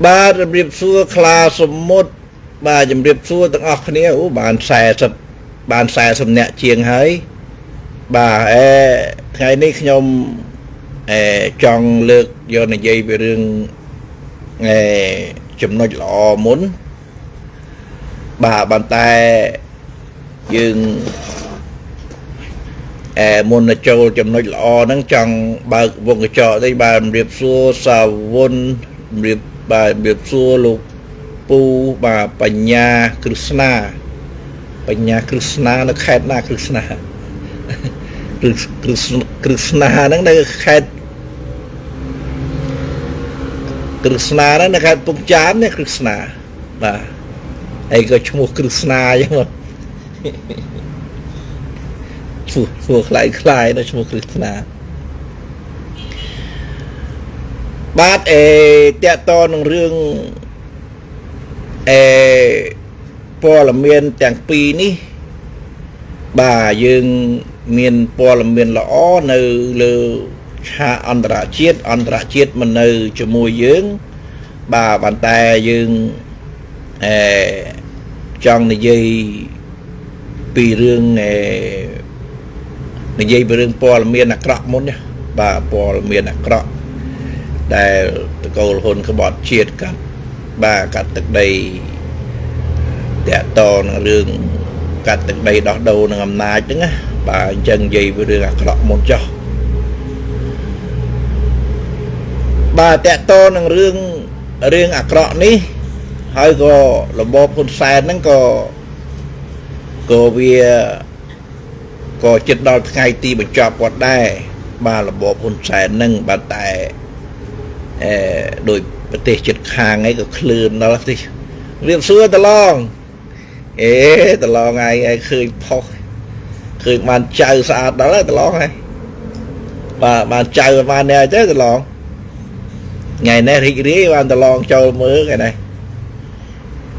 បាទជំរាបសួរខ្លាសមុទ្របាទជំរាបសួរទាំងអស់គ្នាអូបាន40បាន40នាក់ជាងហើយបាទអេថ្ងៃនេះខ្ញុំអេចង់លើកយកនិយាយពីរឿងអេចំណុចល្អមុនបាទបានតែយើងអេមុនទៅចូលចំណុចល្អហ្នឹងចង់បើកវងកញ្ចក់តិចបាទជំរាបសួរសាវុនជំរាបបាទជំរាបសួរលោកពូបាទបញ្ញាក្រឹស្នាបញ្ញាក្រឹស្នានៅខេត្តណាក្រឹស្នាក្រឹក្រឹក្រឹស្នាហ្នឹងនៅខេត្តក្រឹស្នាហ្នឹងនៅខេត្តពងចាមនេះក្រឹស្នាបាទហើយក៏ឈ្មោះក្រឹស្នាអញ្ចឹងឈ្មោះឈ្មោះខ្លាយខ្លាយនៅឈ្មោះក្រឹស្នាបាទអេតកតនឹងរឿងអេព័ត៌មានទាំងពីរនេះបាទយើងមានព័ត៌មានល្អនៅលើឆាកអន្តរជាតិអន្តរជាតិមិននៅជាមួយយើងបាទប៉ុន្តែយើងអេចង់និយាយពីរឿងអេនិយាយពីរឿងព័ត៌មានអាក្រក់មុនណាបាទព័ត៌មានអាក្រក់ដែលតកូលហ៊ុនក្បត់ជាតិកាត់បាទកាត់ទឹកដីតាក់តនឹងរឿងកាត់ទឹកដីដោះដូរនឹងអំណាចហ្នឹងណាបាទអញ្ចឹងនិយាយពីរឿងអាក្រក់មុនចុះបាទតាក់តនឹងរឿងរឿងអាក្រក់នេះហើយក៏របបហ៊ុនសែនហ្នឹងក៏វាក៏ចិត្តដល់ថ្ងៃទីបញ្ចប់គាត់ដែរបាទរបបហ៊ុនសែនហ្នឹងបាទតែអឺដោយប្រទេសជិតខាងអីក៏ឃ្លឿនដល់ទីរៀបសួរតឡងអេតឡងឯងឯងឃើញផុសឃើញបានចៅស្អាតដល់ហើយតឡងហើយបាទបានចៅបាននេះទេតឡងថ្ងៃនេះរីករាយបានតឡងចូលមើលថ្ងៃនេះ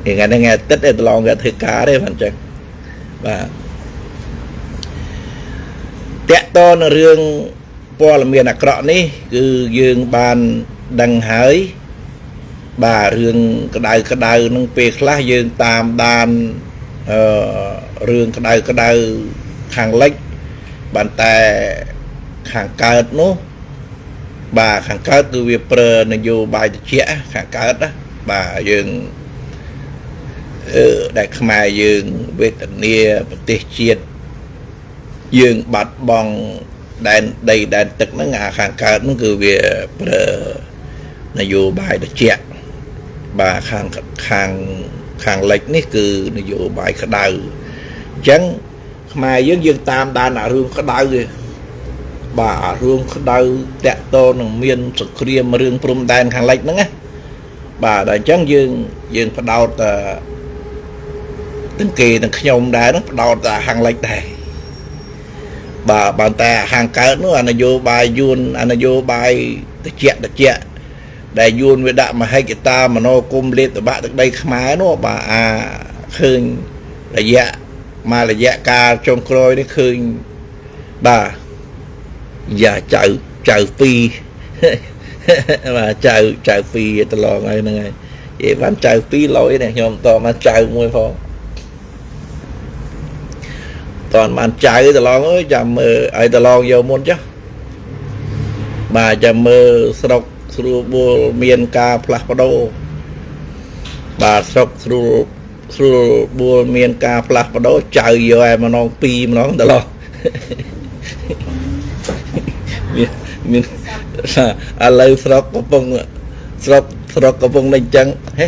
ថ្ងៃនេះថ្ងៃអាទិត្យឯតឡងគេធ្វើការទេបានចឹងបាទតកតនឹងរឿងព័ត៌មានអាក្រក់នេះគឺយើងបានដឹងហើយបាទរឿងក្តៅក្តៅនឹងពេលខ្លះយើងតាមដានអឺរឿងក្តៅក្តៅខាងលិចបានតែខាងកើតនោះបាទខាងកើតគឺវាប្រើនយោបាយត្រជាក់ខាងកើតណាបាទយើងអឺដែលខ្មែរយើងវេទនាប្រទេសជាតិយើងបាត់បង់ដែនដីដែនទឹកហ្នឹងអាខាងកើតហ្នឹងគឺវាប្រើនយោបាយត្រជាក់បាទខាងខាងខាងលិចនេះគឺនយោបាយក្តៅអញ្ចឹងខ្មែរយើងយើងតាមដានអារឿងក្តៅទេបាទអារឿងក្តៅតាក់តនឹងមានសង្គ្រាមរឿងព្រំដែនខាងលិចហ្នឹងណាបាទដល់អញ្ចឹងយើងយើងផ្ដោតទាំងគេទាំងខ្ញុំដែរហ្នឹងផ្ដោតតែខាងលិចដែរបាទបានតែខាងកើតនោះអានយោបាយយួនអានយោបាយត្រជាក់ត្រជាក់ដែលយួនវាដាក់មហិច្ឆតាមโนគមលេបតបាក់ទឹកដីខ្មែរនោះបាទអាឃើញរយៈមករយៈកាលចុងក្រោយនេះឃើញបាទយ៉ាចៅចៅពីរបាទចៅចៅពីរត្រឡងហើយហ្នឹងហើយនិយាយបានចៅពីរលយនេះខ្ញុំតបានចៅមួយផងតនបានចៅត្រឡងអើយចាំមើលឲ្យត្រឡងយកមុនចុះបាទចាំមើលស្រុកស្រួលបួលមានការផ្លាស់ប្ដូរបាទស្រុកស្រួលស្រួលបួលមានការផ្លាស់ប្ដូរចៅយកឯម្ដងពីរម្ដងត្រឡងមានមានឥឡូវស្រុកកំពុងស្រុកស្រុកកំពុងតែអញ្ចឹងហេ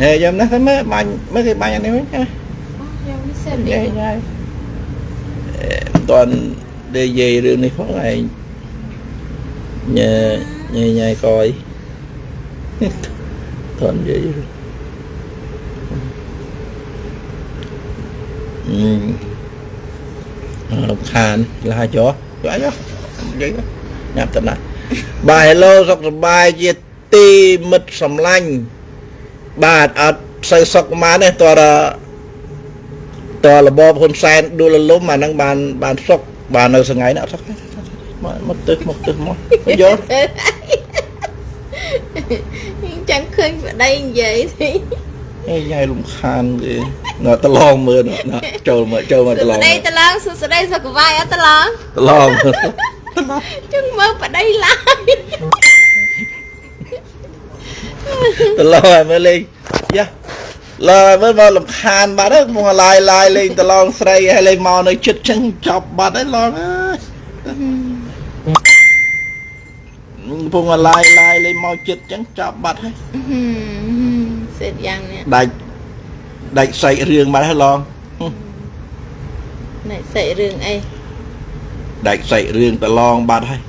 ហេយ៉ាងណាទៅមើលបាញ់មើលគេបាញ់អានេះវិញណា យ៉ាងនេះសិន ញ៉ៃញ៉ៃមិនតាន់និយាយរឿងនេះផងឯងញ៉ែញ៉ៃញ៉ៃកយតាន់និយាយអឺរំខានឡាចោឡាចោនិយាយញ៉ាំតណាបាទ Hello សុខសប្បាយជាទីមិត្តសម្លាញ់បាទអត់សូវសុខប៉ុន្មានទេតើតរបបហ៊ុនសែនដួលរលំអាហ្នឹងបានបានសុខបាទនៅថ្ងៃនេះអត់សុខមកមកទៅមកទៅមកយក ចាំឃើញប្តីនិយាយទេ អេញ៉ៃលំខានគេនៅតឡងមើលចូលមកចូលមកតឡង សួស្តីតឡងសួស្តីសុខសប្បាយអត់តឡង តឡង ជឹងមើលប្តីឡាយ តឡងឲ្យមើលលេងយ៉ាឡើយមើលមកលំខានបាត់ហើយមកឡាយឡាយលេងតឡងស្រីហើយលេងមកនៅចិត្តចឹងចប់បាត់ហើយឡងអើយពងឡាយឡាយលេងមកចិត្តចឹងចប់បាត់ហើយ សេតយ៉ាងនេះ ដាច់ដាច់សាច់រឿងបាត់ហើយឡង ដាច់សាច់រឿងអី ដាច់សាច់រឿងតឡងបាត់ហើយ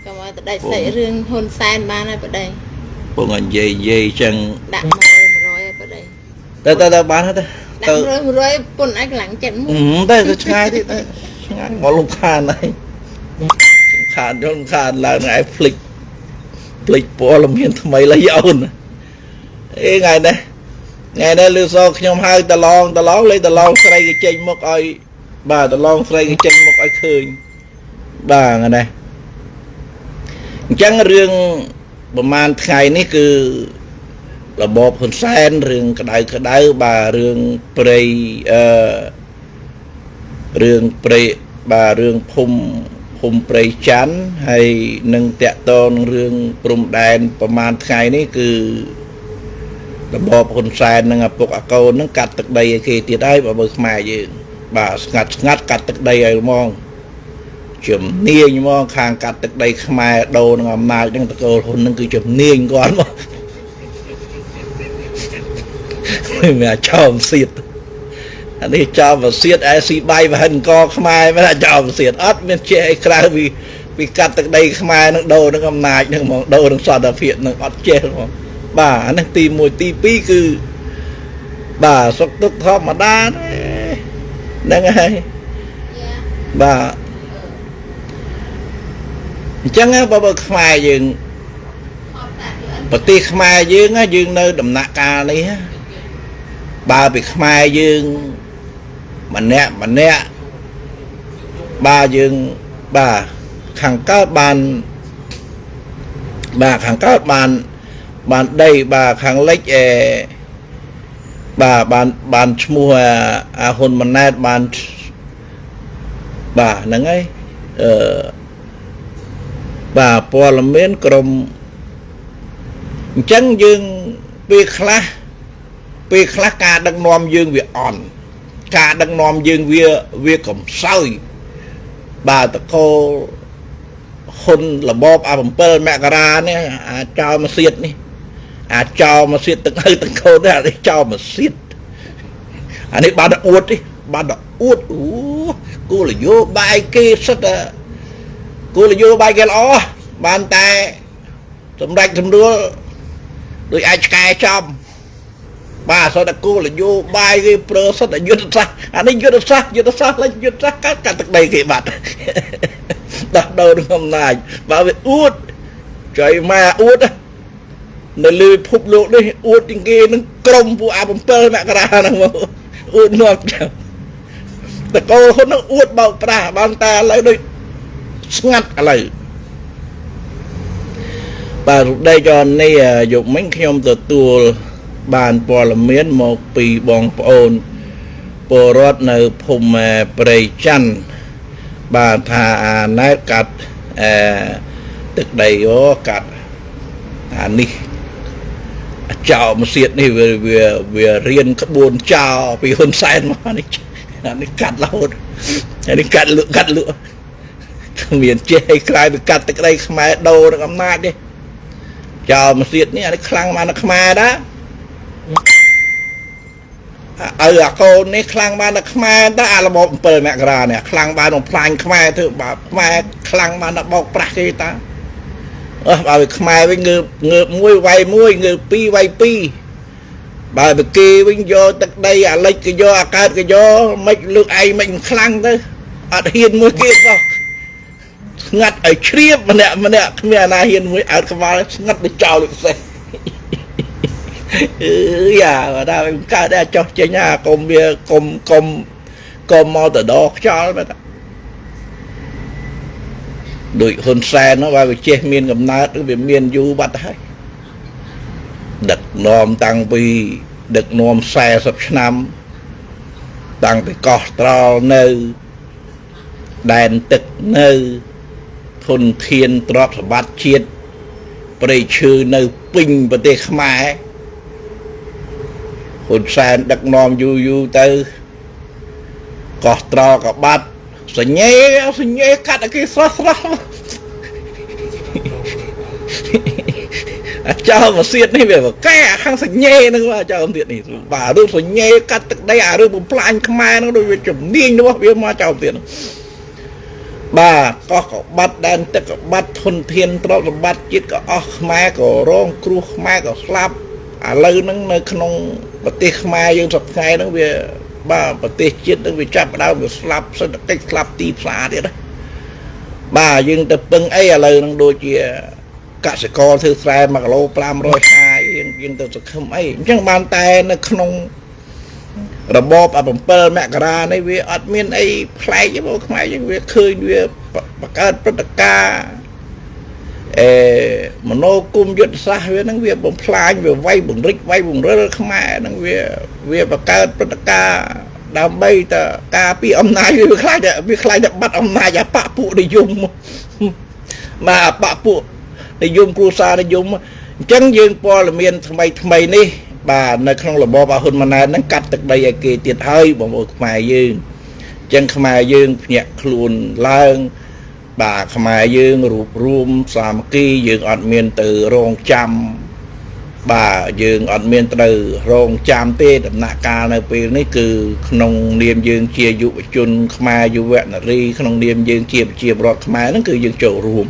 កុំឲ្យទៅដាច់សាច់រឿងហ៊ុនសែនបានហើយប្តី ពងនិយាយនិយាយចឹង ដាក់100 100ហើយប្តី ទៅទៅទៅបានហើយទៅ ដាក់100 100ពុនឯងកម្លាំងចិត្តមួយ ទៅទៅឆ្ងាយទៀតទៅឆ្ងាយមកលំខានហើយខានយល់ខានឡើងឯងភ្លេចភ្លេចព័ត៌មានថ្មីឡើយអូនអេថ្ងៃនេះថ្ងៃនេះលឺសខ្ញុំហៅតឡងតឡងលេតឡងស្រីគេចេញមុខឲ្យបាទតឡងស្រីគេចេញមុខឲ្យឃើញបាទថ្ងៃនេះអញ្ចឹងរឿងប្រហែលថ្ងៃនេះគឺរបបហ៊ុនសែនរឿងក្តៅក្តៅបាទរឿងព្រៃអឺរឿងព្រៃបាទរឿងភូមិភូមិព្រៃច័ន្ទហើយនឹងតកតងនឹងរឿងព្រំដែនប្រហែលថ្ងៃនេះគឺរបបហ៊ុនសែននិងឪពុកអាកូននឹងកាត់ទឹកដីឲ្យគេទៀតហើយបើខ្មែរយើងបាទស្ងាត់ស្ងាត់កាត់ទឹកដីឲ្យហ្មងជំនាញហ្មងខាងកាត់ទឹកដីខ្មែរដូរនឹងអំណាចនឹងតកូលហ៊ុននឹងគឺជំនាញគាត់មកមានអាចោមសៀតអានេះចោមសៀតអែស៊ីបាយប្រហិនកខ្មែរមែនអាចោមសៀតអត់មានចេះអីក្រៅពីពីកាត់ទឹកដីខ្មែរនឹងដូរនឹងអំណាចនឹងហ្មងដូរនឹងសន្តិភាពនឹងអត់ចេះហ្មងបាទអានេះទី1ទី2គឺបាទសុខទុក្ខធម្មតាទេហ្នឹងហើយបាទអញ្ចឹងបើខ្មែរយើងប្រទេសខ្មែរយើងយើងនៅដំណាក់កាលនេះបើពីខ្មែរយើងម្នាក់ម្នាក់បាទយើងបាទខាងកើតបានបាទខាងកើតបានបានដីបាទខាងលិចអេបាទបានបានឈ្មោះអាហ៊ុនម៉ាណែតបានបាទហ្នឹងហើយអឺបាទព័ត៌មានក្រមអញ្ចឹងយើងពេលខ្លះពេលខ្លះការដឹកនាំយើងវាអន់ការដឹកនាំយើងវាកំសោយបាទតកូលហ៊ុនរបបអា7មករានេះអាចោលមកសៀតនេះអាចោលមកសៀតទឹកនៅទឹកកូននេះអានេះចោលមកសៀតអានេះបានតែអួតទេបានតែអួតអូគោលនយោបាយគេសិតតែគោលនយោបាយគេល្អបានតែសម្រេចសម្រួលដោយអាចឆ្កែចំបាទសុទ្ធតែគោលនយោបាយគេប្រើសុទ្ធតែយុទ្ធសាស្ត្រអានេះយុទ្ធសាស្ត្រយុទ្ធសាស្ត្រលេចយុទ្ធសាស្ត្រកាត់កាត់ទឹកដីគេបាត់ដោះដូរនឹងអំណាចបើវាអួតចៃម៉ែអួតនៅលើពិភពលោកនេះអួតជាងគេនឹងក្រុមពួកអា7មករាហ្នឹងមកអួតនាំចាំតកូលហ៊ុននឹងអួតបោកប្រាស់បានតែឥឡូវដូចស្ងាត់ឥឡូវបាទរូបដីចននេះយកមិញខ្ញុំទទួលបានព័ត៌មានមកពីបងប្អូនពលរដ្ឋនៅភូមិព្រៃច័ន្ទបាទថាអាណែតកាត់អឺទឹកដីអូកាត់អានេះចោលមកសៀតនេះវាវារៀនក្បួនចោលពីហ៊ុនសែនមកនេះអានេះកាត់រហូតអានេះកាត់លក់កាត់លក់គ្មានចេះឲ្យក្រៅពីកាត់ទឹកដីខ្មែរដូរនឹងអំណាចទេចោលមកសៀតនេះអានេះខ្លាំងមកនៅខ្មែរដែរឪអាកូននេះខ្លាំងបានតែខ្មែរតែអារបប7មករានេះខ្លាំងបានបំផ្លាញខ្មែរធ្វើបាបខ្មែរខ្លាំងបានតែបោកប្រាស់គេតាអស់បើវាខ្មែរវិញងើបងើបមួយវាយមួយងើបពីរវាយពីរបើវាគេវិញយកទឹកដីអាលិចគេយកអាកើតគេយកមិនលើកឯងមិនខ្លាំងទៅអត់ហ៊ានមួយគេសោះស្ងាត់ឲ្យជ្រាបម្នាក់ម្នាក់គ្មានអាណាហ៊ានមួយអើតក្បាលស្ងាត់ទៅចោលដូចសេះអឺយ៉ាដល់កើតដែរចុះចេញអាកុំវាកុំកុំកុំមកទៅដកខ្យល់បាទ ដូចហ៊ុនសែននោះបើវាចេះមានកំណើតវាមានយូរបាត់ហើយដឹកនាំតាំងពីដឹកនាំ40ឆ្នាំតាំងពីកោះត្រល់នៅដែនទឹកនៅធនធានទ្រព្យសម្បត្តិជាតិព្រៃឈើនៅពេញប្រទេសខ្មែរហ៊ុនសែនដឹកនាំយូរយូរទៅកោះត្រល់ក៏បាត់សញ្ញេសញ្ញេកាត់ឲ្យគេស្រស់ស្រស់អាចោលមកសៀតនេះវាកែខាងសញ្ញេហ្នឹងអាចោលទៀតនេះបាទរឿងសញ្ញេកាត់ទឹកដីអារឿងបំផ្លាញខ្មែរហ្នឹងដូចវាជំនាញរបស់វាមកចោលទៀតបាទកោះក៏បាត់ដែនទឹកក៏បាត់ធនធានទ្រព្យសម្បត្តិជាតិក៏អស់ខ្មែរក៏រងគ្រោះខ្មែរក៏ស្លាប់ឥឡូវហ្នឹងនៅក្នុងប្រទេសខ្មែរយើងសប្តាហ៍ហ្នឹងវាបាទប្រទេសជាតិនឹងវាចាប់ដើមវាស្លាប់សេដ្ឋកិច្ចស្លាប់ទីផ្សារទៀតណាបាទយើងទៅពឹងអីឥឡូវនឹងដូចជាកសិករធ្វើស្រែ1គីឡូ550យើងទៅសង្ឃឹមអីអញ្ចឹងបានតែនៅក្នុងរបប7មករានេះវាអត់មានអីប្លែកទេបងខ្មែរយើងវាឃើញវាបង្កើតព្រឹត្តិការណ៍អេមโนគមយុទ្ធសាស្ត្រវានឹងវាបំផ្លាញវាវាយបង្រិចវាយបង្រិលខ្មែរនឹងវាបង្កើតព្រឹត្តិការណ៍ដើម្បីតការពីអំណាចវាខ្លាចតែបាត់អំណាចអបពួកនិយមបាទអបពួកនិយមគ្រួសារនិយមអញ្ចឹងយើងព័ត៌មានថ្មីថ្មីនេះបាទនៅក្នុងរបបហ៊ុនម៉ាណែតហ្នឹងកាត់ទឹកដីឲ្យគេទៀតហើយបងប្អូនខ្មែរយើងអញ្ចឹងខ្មែរយើងភ្ញាក់ខ្លួនឡើងបាទខ្មែរយើងរួបរួមសាមគ្គីយើងអត់មានទៅរងចាំបាទយើងអត់មានត្រូវរងចាំទេដំណាក់កាលនៅពេលនេះគឺក្នុងនាមយើងជាយុវជនខ្មែរយុវនារីក្នុងនាមយើងជាប្រជាពលរដ្ឋខ្មែរហ្នឹងគឺយើងចូលរួម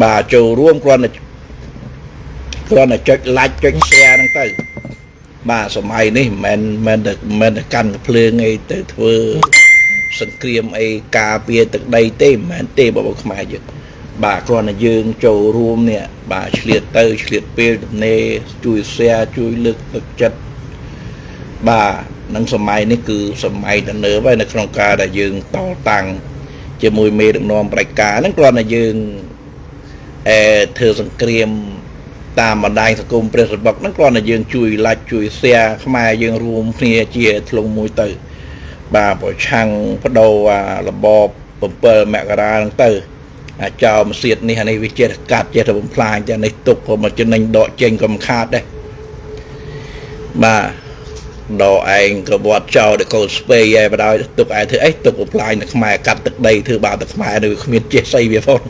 បាទចូលរួមគ្រាន់តែចុច like ចុច share ហ្នឹងទៅបាទសម័យនេះមិនមែនតែកាន់ភ្លើងអីទៅធ្វើសង្គ្រាមអីការពារទឹកដីទេមិនមែនទេបងប្អូនខ្មែរយើងបាទគ្រាន់តែយើងចូលរួមនេះបាទឆ្លៀតទៅឆ្លៀតពេលទំនេរជួយ share ជួយលើកទឹកចិត្តបាទនឹងសម័យនេះគឺសម័យទំនើបហើយនៅក្នុងការដែលយើងតតាំងជាមួយមេដឹកនាំប្រជាការហ្នឹងគ្រាន់តែយើងធ្វើសង្គ្រាមតាមបណ្ដាញសង្គមព្រះសម្បុកហ្នឹងគ្រាន់តែយើងជួយ like ជួយ share ខ្មែរយើងរួមគ្នាជាធ្លុងមួយទៅបាទប្រឆាំងបដូរអារបប7មករាហ្នឹងទៅអាចោលមកសៀតនេះអានេះវាចេះតែកាត់ចេះតែបំផ្លាញតែនេះទុកក៏មកចំណេញដកចេញក៏មិនខាតដែរបាទដកឯងក៏វត្តចោលដល់កូនស្ពៃឯបដ ாய் ទុកឯងធ្វើអីទុកបំផ្លាញនៅខ្មែរកាត់ទឹកដីធ្វើបាបទឹកខ្មែរនៅគ្មានចេះស្អីវាផង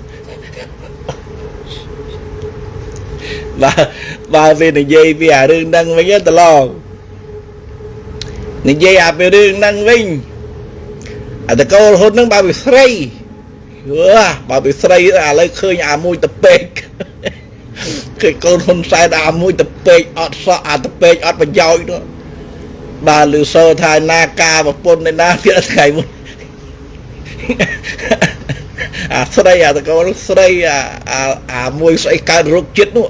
បាទបើវានិយាយពីអារឿងហ្នឹងវិញត្រឡងនិយាយអាពីរឿងហ្នឹងវិញអតកូលហ៊ុនហ្នឹងបើវាស្រីបើវាស្រីឥឡូវឃើញអាមួយតពេកឃើញកូនហ៊ុនសែនអាមួយតពេកអត់សក់អាតពេកអត់ប្រយោជន៍នោះបាទឮសូរថាណាការប្រពន្ធឯណាទៀតថ្ងៃមុនអាស្រីអាតកូលស្រីអាមួយស្អីកើតរោគជាតិនោះ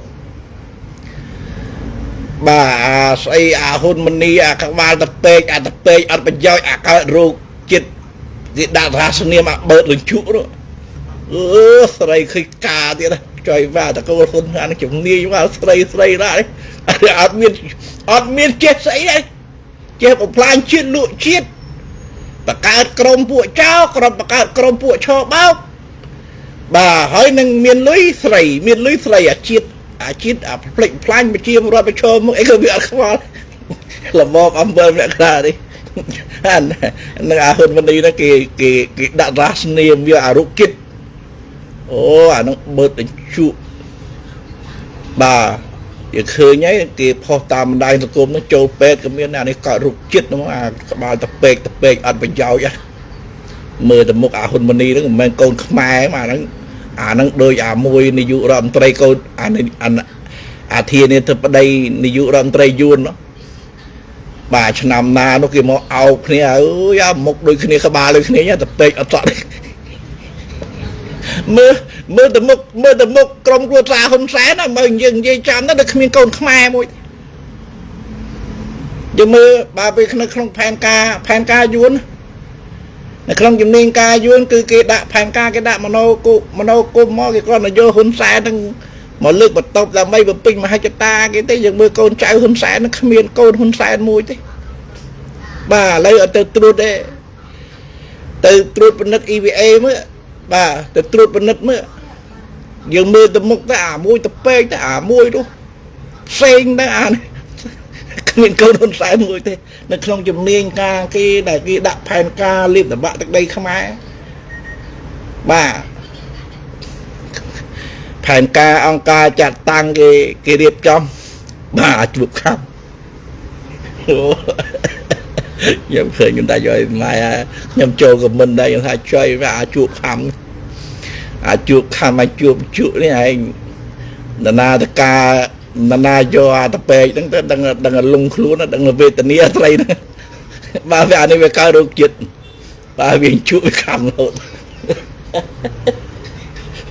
បាទអាស្អីអាហ៊ុនម៉ាណីអាក្បាលតពេកអាតពេកអត់ប្រយោជន៍អាកើតរោគជាតិគេដាក់រាសនាមអាបើតលញ្ជក់នោះអឺស្រីឃើញកាទៀតចុយបាទតកូលហ៊ុនអានេះជំនាញមកស្រីស្រីណាអត់មានចេះស្អីដែរចេះបំផ្លាញជាតិលក់ជាតិបង្កើតក្រុមពួកចោលក្រុមបង្កើតក្រុមពួកឆបោកបាទហើយនឹងមានលុយស្រីមានលុយស្រីអាជាតិអាជាតិអាផ្លេចផ្លាញ់ប្រជាពលរដ្ឋប្រឈមមកអីក៏វាអត់ខ្វល់របបអំពើអ្នកខ្លះនេះអានឹងអាហ៊ុនម៉ាណីហ្នឹងគេគេគេដាក់រាសនាមវាអារុគិតអូអានឹងបើតអញ្ជក់បាទយើងឃើញហើយគេផុសតាមបណ្ដាញសង្គមហ្នឹងចូលពេទ្យក៏មានអានេះកើតរុកជាតិហ្នឹងអាក្បាលតពេកតពេកអត់ប្រយោជន៍មើលទៅមុខអាហ៊ុនម៉ាណីហ្នឹងមិនមែនកូនខ្មែរអាហ្នឹងអាហ្នឹងដូចអាមួយនាយករដ្ឋមន្ត្រីកូនអាអាធានាធិបតីនាយករដ្ឋមន្ត្រីយួនបាទឆ្នាំណានោះគេមកអោបគ្នាអើយអាមុខដូចគ្នាក្បាលដូចគ្នាតែពេកអត់សក់មើលមើលទៅមុខមើលទៅមុខក្រុមគ្រួសារហ៊ុនសែនណាមើលយើងនិយាយចាំណាដូចគ្មានកូនខ្មែរមួយយើងមើលបើពេលក្នុងផែនការយួន នៅក្នុងជំនាញការយួនគឺគេដាក់ផែនការគេដាក់មโนគមโนគមមកគេគ្រាន់តែយកហ៊ុនសែននឹងមកលើកបន្ទប់ដើម្បីបំពេញមហិច្ឆតាគេទេយើងមើលកូនចៅហ៊ុនសែននឹងគ្មានកូនហ៊ុនសែនមួយទេបាទឥឡូវអត់ទៅត្រួតទេទៅត្រួតពិនិត្យ EVA មើលបាទទៅត្រួតពិនិត្យមើលយើងមើលទៅមុខទៅអាមួយទៅពេកទៅអាមួយនោះផ្សេងទៅអានេះគ្មានកូនហ៊ុនសែនមួយទេនៅក្នុងជំនាញការគេដែលគេដាក់ផែនការលៀបតបាក់ទឹកដីខ្មែរបាទផែនការអង្គការចាត់តាំងគេគេរៀបចំបាទជួបខំខ្ញុំឃើញខ្ញុំដាក់យកម៉ែខ្ញុំចូលខមមិនដែរខ្ញុំថាចុយអាជួបខំអាជួបខំអាជួបជក់នេះឯងនណាតកានណាយកអាតពេកហ្នឹងទៅដឹងដឹងលងខ្លួនដឹងវេទនាស្រីហ្នឹងបាទវាអានេះវាកើតរោគចិត្តបាទវាជក់វាខំរហូត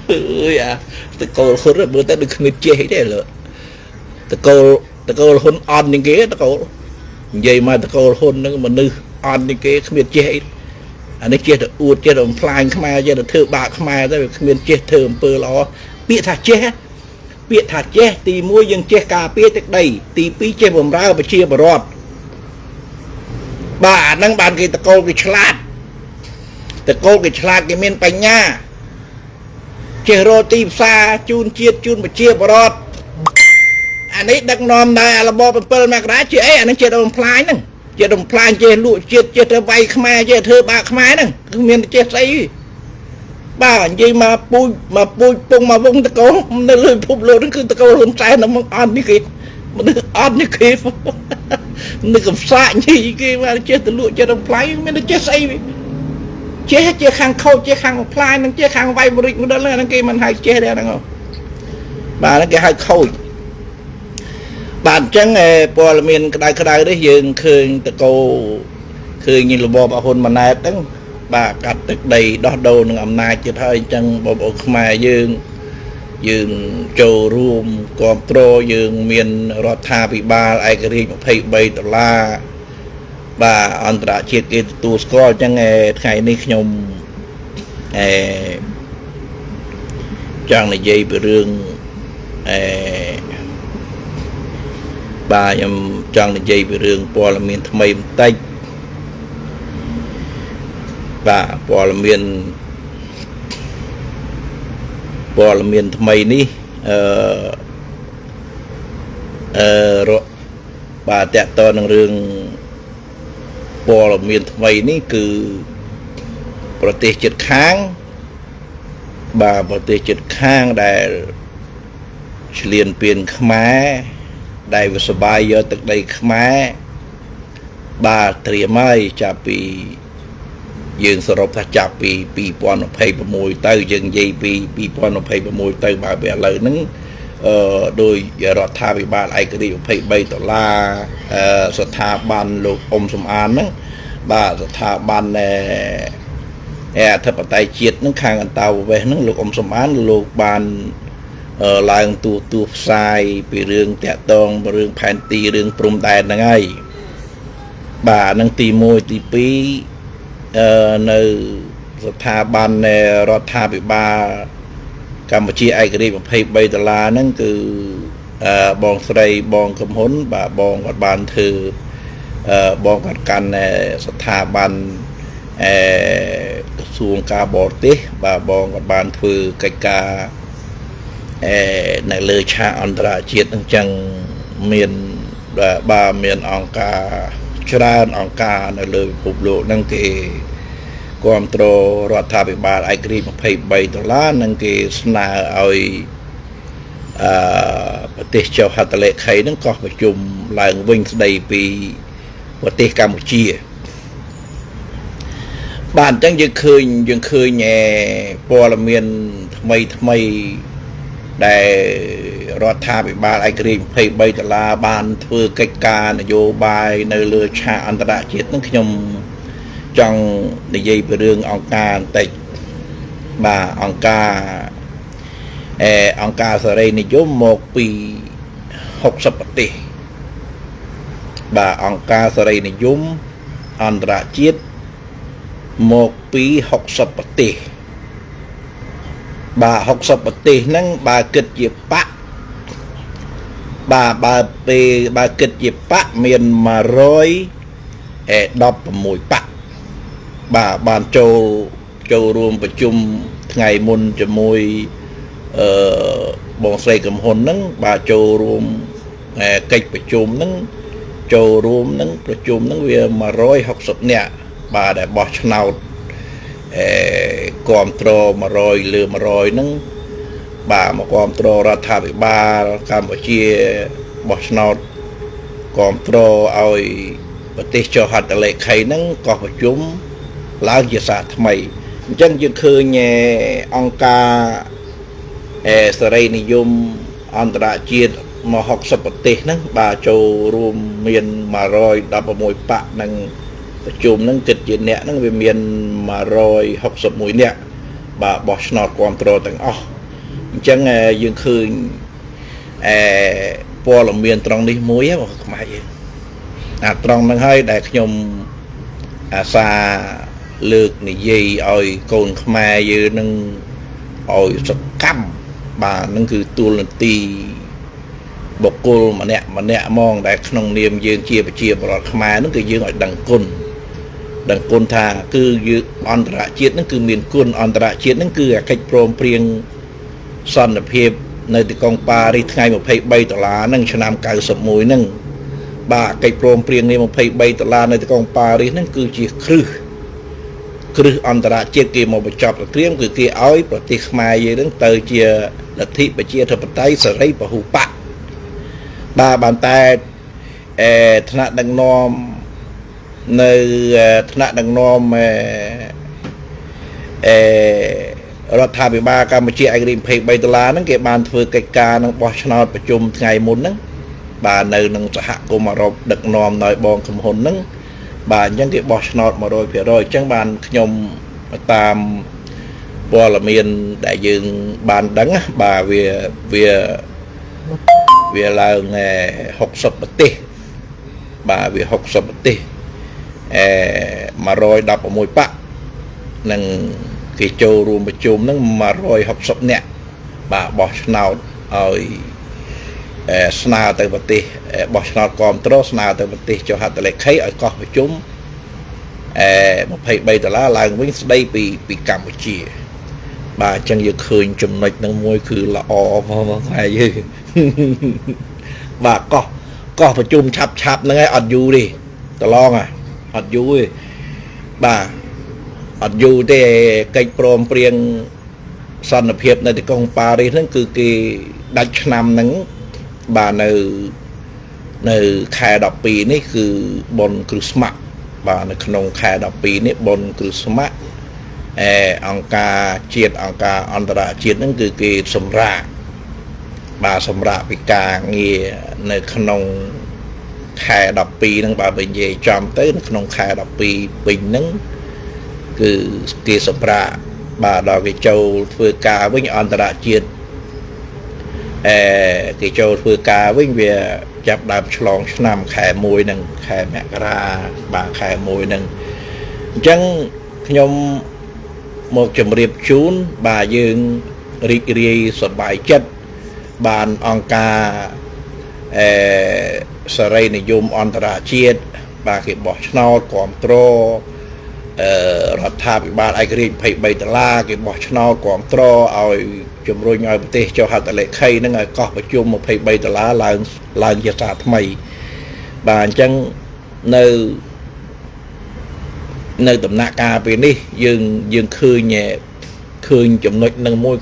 អើយអាតកូលហ៊ុនមើលទៅដូចគ្មានចេះទេលើតកូលហ៊ុនអន់ជាងគេតកូលនិយាយមកតកូលហ៊ុនហ្នឹងមនុស្សអន់ជាងគេគ្មានចេះអីអានេះចេះតែអួតចេះតែបំផ្លាញខ្មែរចេះតែធ្វើបាបខ្មែរទៅវាគ្មានចេះធ្វើអំពើល្អពាក្យថាចេះពាក្យថាចេះទី1យើងចេះការពារទឹកដីទី2ចេះបំរើប្រជាពលរដ្ឋបាទអាហ្នឹងបានគេតកូលគេឆ្លាតតកូលគេឆ្លាតគេមានបញ្ញាចេះរកទីផ្សារជូនជាតិជូនប្រជាពលរដ្ឋអានេះដឹកនាំដែរអារបប7មករាជាអីអានឹងជាតិបំផ្លាញហ្នឹងជាតិបំផ្លាញចេះលក់ជាតិចេះទៅវាយខ្មែរចេះធ្វើបាបខ្មែរហ្នឹងគឺមានចេះស្អីបាទនិយាយមកពូជមកពូជពងមកវងតកូលនៅលើពិភពលោកហ្នឹងគឺតកូលហ៊ុនសែនហ្នឹងមកអន់នេះគេមនុស្សអន់នេះគេនឹកកំសាកញីគេមកចេះទៅលក់ចេះបំផ្លាញមានចេះស្អីចេះចេះខាងខូចចេះខាងបំផ្លាញនឹងចេះខាងវាយបរិចមកដល់ហ្នឹងគេមិនហៅចេះទេហ្នឹងបាទហ្នឹងគេហៅខូចបាទអញ្ចឹងព័ត៌មានក្តៅក្តៅនេះយើងឃើញតកោឃើញរបបហ៊ុនម៉ាណែតហ្នឹងបាទកាត់ទឹកដីដោះដូរនឹងអំណាចទៀតហើយអញ្ចឹងបងប្អូនខ្មែរយើងយើងចូលរួមគ្រប់គ្រងយើងមានរដ្ឋាភិបាលឯករាជ្យ23ដុល្លារបាទអន្តរជាតិគេទទួលស្គាល់អញ្ចឹងថ្ងៃនេះខ្ញុំចង់និយាយពីរឿងបាទខ្ញុំចង់និយាយពីរឿងព័ត៌មានថ្មីបន្តិចបាទព័ត៌មានថ្មីនេះបាទតកតនឹងរឿងព័ត៌មានថ្មីនេះគឺប្រទេសជិតខាងបាទប្រទេសជិតខាងដែលឈ្លានពានខ្មែរដែលវាសបាយយកទឹកដីខ្មែរបាទត្រៀមហើយចាប់ពីយើងសរុបថាចាប់ពី2026ទៅយើងនិយាយពី2026ទៅបើវាឥឡូវហ្នឹងដោយរដ្ឋាភិបាលឯករាជ្យ23ដុល្លារស្ថាប័នលោកអ៊ុំសំអានហ្នឹងបាទស្ថាប័នអធិបតេយ្យជាតិហ្នឹងខាងអន្តោប្រវេសន៍ហ្នឹងលោកអ៊ុំសំអានលោកបានឡើងទូទូផ្សាយពីរឿងតាក់តងរឿងផែនទីរឿងព្រំដែនហ្នឹងហើយបាទហ្នឹងទី1ទី2នៅស្ថាប័នរដ្ឋាភិបាលកម្ពុជាឯករាជ្យ23ដុល្លារហ្នឹងគឺបងស្រីបងកំហ៊ុនបាទបងគាត់បានធ្វើបងគាត់កាន់ស្ថាប័នក្រសួងការបរទេសបាទបងគាត់បានធ្វើកិច្ចការនៅលើឆាកអន្តរជាតិអញ្ចឹងមានបាទមានអង្គការច្រើនអង្គការនៅលើពិភពលោកហ្នឹងគេគ្រប់គ្រងរដ្ឋាភិបាលឯករាជ្យ23ដុល្លារនិងគេស្នើឲ្យប្រទេសចុះហត្ថលេខីហ្នឹងកោះប្រជុំឡើងវិញស្ដីពីប្រទេសកម្ពុជាបាទអញ្ចឹងយើងឃើញព័ត៌មានថ្មីថ្មីដែលរដ្ឋាភិបាលឯករាជ្យ23ដុល្លារបានធ្វើកិច្ចការនយោបាយនៅលើឆាកអន្តរជាតិហ្នឹងខ្ញុំចង់និយាយពីរឿងអង្គការបន្តិចបាទអង្គការអង្គការសេរីនិយមមកពី60ប្រទេសបាទអង្គការសេរីនិយមអន្តរជាតិ មកពី60ប្រទេសបាទ60ប្រទេសហ្នឹងបើគិតជាបកបាទបើពេលបើគិតជាបកមាន116បកបាទបានចូលរួមប្រជុំថ្ងៃមុនជាមួយអឺបងស្រីកំហ៊ុនហ្នឹងបាទចូលរួមកិច្ចប្រជុំហ្នឹងចូលរួមហ្នឹងប្រជុំហ្នឹងវា160នាក់បាទដែលបោះឆ្នោតគ្រប់គ្រង100លើ100ហ្នឹងបាទមកគ្រប់គ្រងរដ្ឋាភិបាលកម្ពុជាបោះឆ្នោតគ្រប់គ្រងឲ្យប្រទេសចុះហត្ថលេខីហ្នឹងក៏ប្រជុំឡើងជាសាថ្មីអញ្ចឹងយើងឃើញអង្គការសេរីនិយមអន្តរជាតិមក60ប្រទេសហ្នឹងបាទចូលរួមមាន116បកនឹងប្រជុំហ្នឹងគិតជាអ្នកហ្នឹងវាមាន161នាក់បាទបោះឆ្នោតគ្រប់គ្រងទាំងអស់អញ្ចឹងយើងឃើញព័ត៌មានត្រង់នេះមួយបងខ្មែរយើងអាត្រង់ហ្នឹងហើយដែលខ្ញុំអាសាលើកនិយាយឲ្យកូនខ្មែរយើងនឹងឲ្យសកម្មបាទហ្នឹងគឺទួលនីតិបុគ្គលម្នាក់ម្នាក់ហ្មងដែលក្នុងនាមយើងជាប្រជាពលរដ្ឋខ្មែរហ្នឹងគឺយើងឲ្យដឹងគុណដឹងគុណថាគឺយើងអន្តរជាតិហ្នឹងគឺមានគុណអន្តរជាតិហ្នឹងគឺអាកិច្ចព្រមព្រៀងសន្តិភាពនៅទីក្រុងប៉ារីសថ្ងៃ23ដុល្លារហ្នឹងឆ្នាំ91ហ្នឹងបាទកិច្ចព្រមព្រៀងនេះ23ដុល្លារនៅទីក្រុងប៉ារីសហ្នឹងគឺជាគ្រឹះអន្តរជាតិគេមកបញ្ចប់សង្គ្រាមគឺគេឲ្យប្រទេសខ្មែរយើងហ្នឹងទៅជាលទ្ធិប្រជាធិបតេយ្យសេរីពហុបក្សបាទបានតែថ្នាក់ដឹកនាំនៅថ្នាក់ដឹកនាំរដ្ឋាភិបាលកម្ពុជាឯករាជ្យ23ដុល្លារហ្នឹងគេបានធ្វើកិច្ចការនឹងបោះឆ្នោតប្រជុំថ្ងៃមុនហ្នឹងបាទនៅនឹងសហគមន៍អឺរ៉ុបដឹកនាំដោយបងកំហ៊ុនហ្នឹងបាទអញ្ចឹងគេបោះឆ្នោត100%អញ្ចឹងបានខ្ញុំតាមព័ត៌មានដែលយើងបានដឹងបាទវាឡើង60ប្រទេសបាទវា60ប្រទេស116បកនឹងគេចូលរួមប្រជុំហ្នឹង160នាក់បាទបោះឆ្នោតឲ្យស្នើទៅប្រទេសបោះឆ្នោតគាំទ្រស្នើទៅប្រទេសចុះហត្ថលេខីឲ្យកោះប្រជុំ23ដុល្លារឡើងវិញស្ដីពីកម្ពុជាបាទអញ្ចឹងយើងឃើញចំណុចហ្នឹងមួយគឺល្អហ្មងថ្ងៃយើងបាទកោះប្រជុំឆាប់ឆាប់ហ្នឹងឯងអត់យូរទេតឡងអត់យូរទេបាទអត់យូរទេកិច្ចព្រមព្រៀងសន្តិភាពនៅទីក្រុងប៉ារីសហ្នឹងគឺគេដាច់ឆ្នាំហ្នឹងបាទនៅខែ12នេះគឺបុណ្យគ្រីស្មាស់បាទនៅក្នុងខែ12នេះបុណ្យគ្រីស្មាស់អង្គការជាតិអង្គការអន្តរជាតិហ្នឹងគឺគេសម្រាកបាទសម្រាប់ពីការងារនៅក្នុងខែ12ហ្នឹងបើនិយាយចំទៅនៅក្នុងខែ12ពេញហ្នឹងគឺគេសម្រាប់បាទដល់គេចូលធ្វើការវិញអន្តរជាតិគេចូលធ្វើការវិញវាចាប់ដើមឆ្លងឆ្នាំខែ1ហ្នឹងខែមករាបាទខែ1ហ្នឹងអញ្ចឹងខ្ញុំមកជម្រាបជូនបាទយើងរីករាយសប្បាយចិត្តបានអង្គការសេរីនិយមអន្តរជាតិបាទគេបោះឆ្នោតគាំទ្ររដ្ឋាភិបាលឯករាជ្យ23ដុល្លារគេបោះឆ្នោតគាំទ្រឲ្យជំរុញឲ្យប្រទេសចុះហត្ថលេខីហ្នឹងឲ្យកោះប្រជុំ23ដុល្លារឡើងជាសាថ្មីបាទអញ្ចឹងនៅដំណាក់កាលពេលនេះយើងឃើញចំណុចហ្នឹងមួយ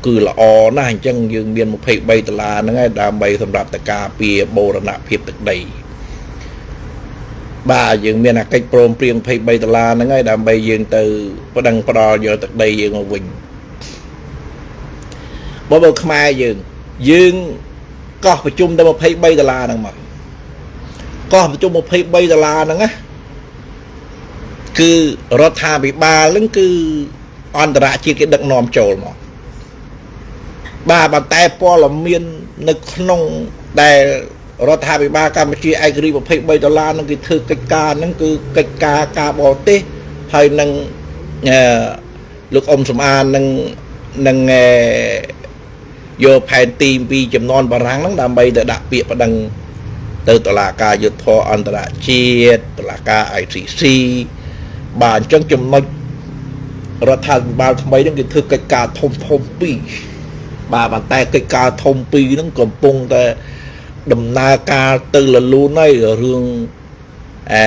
គឺល្អណាស់អញ្ចឹងយើងមាន23ដុល្លារហ្នឹងឯងដើម្បីសម្រាប់តការពារបូរណភាពទឹកដីបាទយើងមានអាកិច្ចព្រមព្រៀង23ដុល្លារហ្នឹងហើយដើម្បីយើងទៅប្តឹងផ្ដាល់យកទឹកដីយើងមកវិញបើខ្មែរយើងកោះប្រជុំទៅ23ដុល្លារហ្នឹងមកកោះប្រជុំ23ដុល្លារហ្នឹងណាគឺរដ្ឋាភិបាលហ្នឹងគឺអន្តរជាតិគេដឹកនាំចូលមកបាទប៉ុន្តែព័ត៌មាននៅក្នុងដែលរដ្ឋាភិបាលកម្ពុជាឯករាជ្យ23ដុល្លារហ្នឹងគេធ្វើកិច្ចការហ្នឹងគឺកិច្ចការការបរទេស ហើយនឹងអឺលោកអ៊ំសំអាននឹងនឹងយកផែនទីពីចំនួនបារាំងហ្នឹងដើម្បីទៅដាក់ពាក្យប្តឹងទៅតុលាការយុត្តិធម៌អន្តរជាតិតុលាការ ICC បាទអញ្ចឹងចំណុចរដ្ឋាភិបាលថ្មីហ្នឹងគេធ្វើកិច្ចការធំធំពីរបាទប៉ុន្តែកិច្ចការធំពីរហ្នឹងកំពុងតែដំណើរការទៅលលូនហើយរឿងអឺ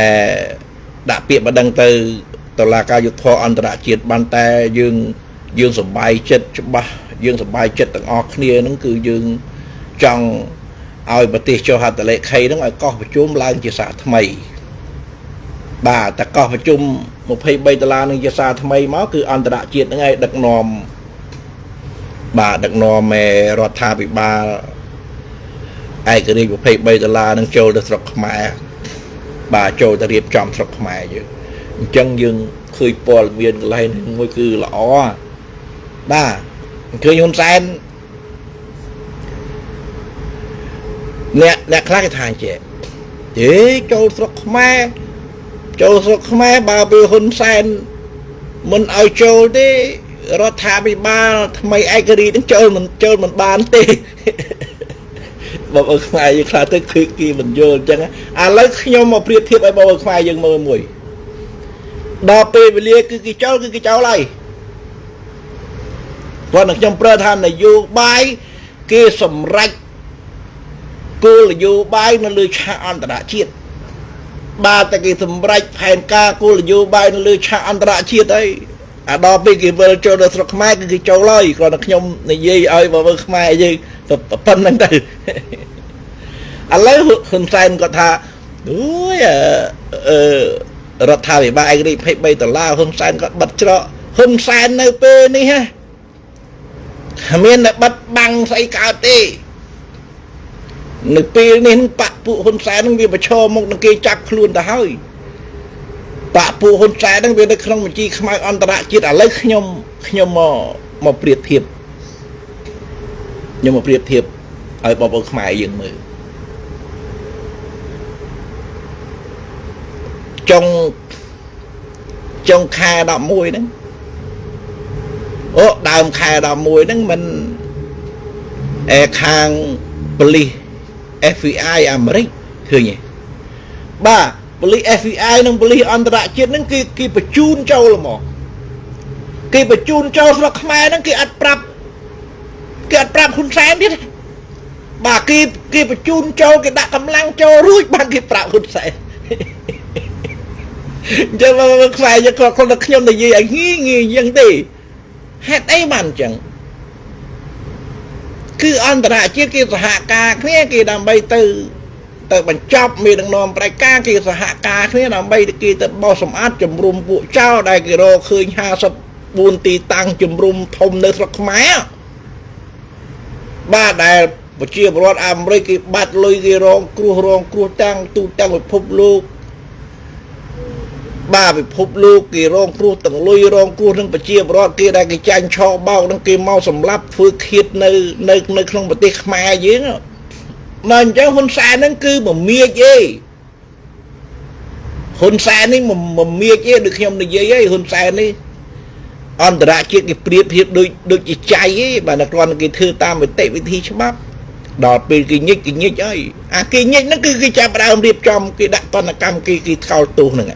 ដាក់ពាក្យប្តឹងទៅតុលាការយុត្តិធម៌អន្តរជាតិបានតែយើងសប្បាយចិត្តច្បាស់យើងសប្បាយចិត្តទាំងអស់គ្នាហ្នឹងគឺយើងចង់ឲ្យប្រទេសចុះហត្ថលេខីហ្នឹងឲ្យកោះប្រជុំឡើងជាសាថ្មីបាទតែកោះប្រជុំ23ដុល្លារនឹងជាសារថ្មីមកគឺអន្តរជាតិហ្នឹងឯងដឹកនាំបាទដឹកនាំរដ្ឋាភិបាលឯករាជ្យ23ដុល្លារនឹងចូលទៅស្រុកខ្មែរបាទចូលទៅរៀបចំស្រុកខ្មែរយើងអញ្ចឹងយើងឃើញព័ត៌មានកន្លែងនេះមួយគឺល្អបាទឃើញហ៊ុនសែនអ្នកខ្លះគេថាអញ្ចឹងទេចូលស្រុកខ្មែរចូលស្រុកខ្មែរបើពេលហ៊ុនសែនមិនឲ្យចូលទេរដ្ឋាភិបាលថ្មីឯករាជ្យនឹងចូលមិនបានទេបងប្អូនខ្មែរយើងខ្លះទៅគឺគេមិនយល់អញ្ចឹងឥឡូវខ្ញុំមកប្រៀបធៀបឲ្យបងប្អូនខ្មែរយើងមើលមួយដល់ពេលវេលាគឺគេចូលគឺគេចូលហើយព្រោះនឹងខ្ញុំប្រើថានយោបាយគេសម្រេចគោលនយោបាយនៅលើឆាកអន្តរជាតិបាទតែគេសម្រេចផែនការគោលនយោបាយនៅលើឆាកអន្តរជាតិអីអាដល់ពេលគេវិលចូលដល់ស្រុកខ្មែរគឺគេចូលហើយគ្រាន់តែខ្ញុំនិយាយឲ្យបងប្អូនខ្មែរយើងប៉ុណ្្នឹងទៅឥឡូវហ៊ុនសែនគាត់ថាអូយអឺរដ្ឋាភិបាលឯករាជ្យ23ដុល្លារហ៊ុនសែនគាត់បិទច្រកហ៊ុនសែននៅពេលនេះហ៎គ្មានតែបិទបាំងស្អីកើតទេនៅពេលនេះបាក់ពួកហ៊ុនសែននឹងវាប្រឈមមុខនឹងគេចាប់ខ្លួនទៅហើយបាក់ពួកហ៊ុនសែននឹងវានៅក្នុងបញ្ជីខ្មៅអន្តរជាតិឥឡូវខ្ញុំមកប្រៀបធៀបខ្ញុំមកប្រៀបធៀបឲ្យបងប្អូនខ្មែរយើងមើលចុងខែ11ហ្នឹងអូដើមខែ11ហ្នឹងមិនអេខាងប៉ូលីស FBI អាមេរិកឃើញទេបាទប៉ូលីស FBI និងប៉ូលីសអន្តរជាតិហ្នឹងគេបញ្ជូនចូលមកគេបញ្ជូនចូលស្រុកខ្មែរហ្នឹងគេអត់ប្រាប់ហ៊ុនសែនទៀតបាទគេបញ្ជូនចូលគេដាក់កម្លាំងចូលរួចបានគេប្រាប់ហ៊ុនសែនអញ្ចឹងមកខ្មែរយើងគាត់ខ្ញុំនិយាយឲ្យងាយងាយអញ្ចឹងទេហេតុអីបានអញ្ចឹងគឺអន្តរជាតិគេសហការគ្នាគេដើម្បីទៅបញ្ចប់មេដឹកនាំប្រជាការគេសហការគ្នាដើម្បីគេទៅបោះសម្អាតជំរុំពួកចោលដែលគេរកឃើញ54ទីតាំងជំរុំធំនៅស្រុកខ្មែរបាទដែលប្រជាពលរដ្ឋអាមេរិកគេបាត់លុយគេរងគ្រោះតាំងទូទាំងពិភពលោកបាទពិភពលោកគេរងគ្រោះទាំងលុយរងគ្រោះនឹងប្រជាពលរដ្ឋគេដែលគេចាញ់ឆោបោកនឹងគេមកសម្លាប់ធ្វើឃាតនៅក្នុងប្រទេសខ្មែរយើងមកអញ្ចឹងហ៊ុនសែនហ្នឹងគឺមមាចទេហ៊ុនសែននេះមមាចទេដូចខ្ញុំនិយាយហីហ៊ុនសែននេះអន្តរជាតិគេប្រៀបធៀបដូចជាចៃទេបាទគ្រាន់គេធ្វើតាមនីតិវិធីច្បាប់ដល់ពេលគេញិចហើយអាគេញិចហ្នឹងគឺគេចាប់ដើមរៀបចំគេដាក់ទណ្ឌកម្មគេថ្កោលទោសហ្នឹង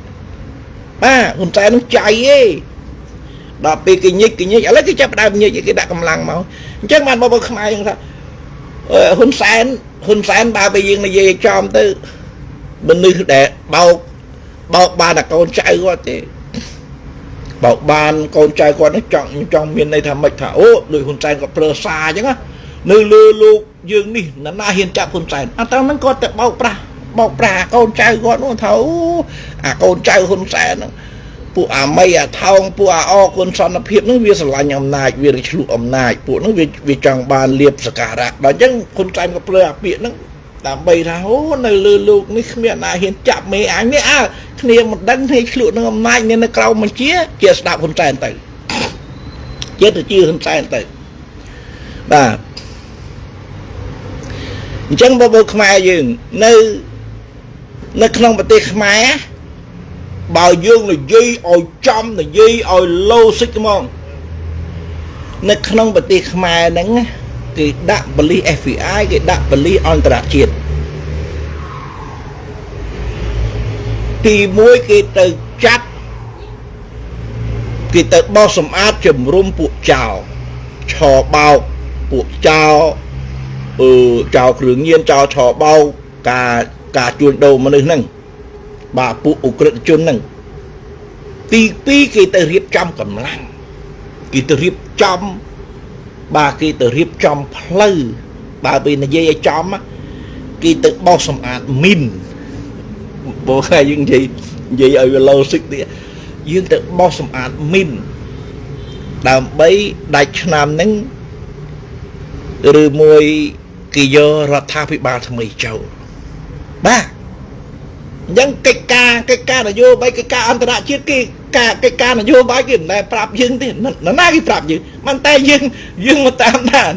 បាទហ៊ុនសែននឹងចៃទេដល់ពេលគេញិចឥឡូវគេចាប់ដើមញិចគេដាក់កម្លាំងមកអញ្ចឹងបានបងប្អូនខ្មែរយើងថាហ៊ុនសែនបើពេលយើងនិយាយចំទៅមនុស្សដែលបោកបានតែកូនចៅគាត់ទេបោកបានកូនចៅគាត់នេះចង់មានន័យថាម៉េចថាអូដូចហ៊ុនសែនគាត់ប្រើសារអញ្ចឹងណានៅលើលោកយើងនេះណាណាហ៊ានចាប់ហ៊ុនសែនអត់តាមហ្នឹងគាត់តែបោកប្រាស់អាកូនចៅគាត់នោះថាអូអាកូនចៅហ៊ុនសែនហ្នឹងពួកអាមីអាថោងពួកអាអគុណសន្តិភាពហ្នឹងវាស្រឡាញ់អំណាចវាឆ្លុះអំណាចពួកហ្នឹងវាចង់បានលៀបសការៈដល់អញ្ចឹងហ៊ុនសែនក៏ប្រើអាពាក្យហ្នឹងដើម្បីថាអូនៅលើលោកនេះគ្មានណាហ៊ានចាប់មេអញនេះអើគ្នាមិនដឹងគ្នាឆ្លក់នឹងអំណាចនៅក្រោមបញ្ជាជាស្ដាប់ហ៊ុនសែនទៅជាទៅជឿហ៊ុនសែនទៅបាទអញ្ចឹងបងប្អូនខ្មែរយើងនៅក្នុងប្រទេសខ្មែរ បើយើងនិយាយឲ្យចំនិយាយឲ្យលោសិចហ្មងនៅក្នុងប្រទេសខ្មែរហ្នឹងគេដាក់ប៉ូលីស FBI គេដាក់ប៉ូលីសអន្តរជាតិទី1គេទៅចាប់គេទៅបោសសម្អាតជំរុំពួកចោលឆបោកពួកចោលចោលគ្រឿងញៀនចោលឆបោកការជួញដូរមនុស្សហ្នឹងបាទពួកឧក្រិដ្ឋជនហ្នឹងទី2គេទៅរៀបចំកម្លាំងគេទៅរៀបចំបាទគេទៅរៀបចំផ្លូវបើពេលនិយាយឲ្យចំគេទៅបោសសម្អាតមីនបើគេយើងនិយាយឲ្យវា logic ទៀតយើងទៅបោសសម្អាតមីនដើម្បីដាច់ឆ្នាំហ្នឹងឬមួយគេយករដ្ឋាភិបាលថ្មីចូលបាទអញ្ចឹងកិច្ចការនយោបាយកិច្ចការអន្តរជាតិគេការកិច្ចការនយោបាយគេមិនដែលប្រាប់យើងទេនរណាគេប្រាប់យើងមិនតែយើងមកតាមដាន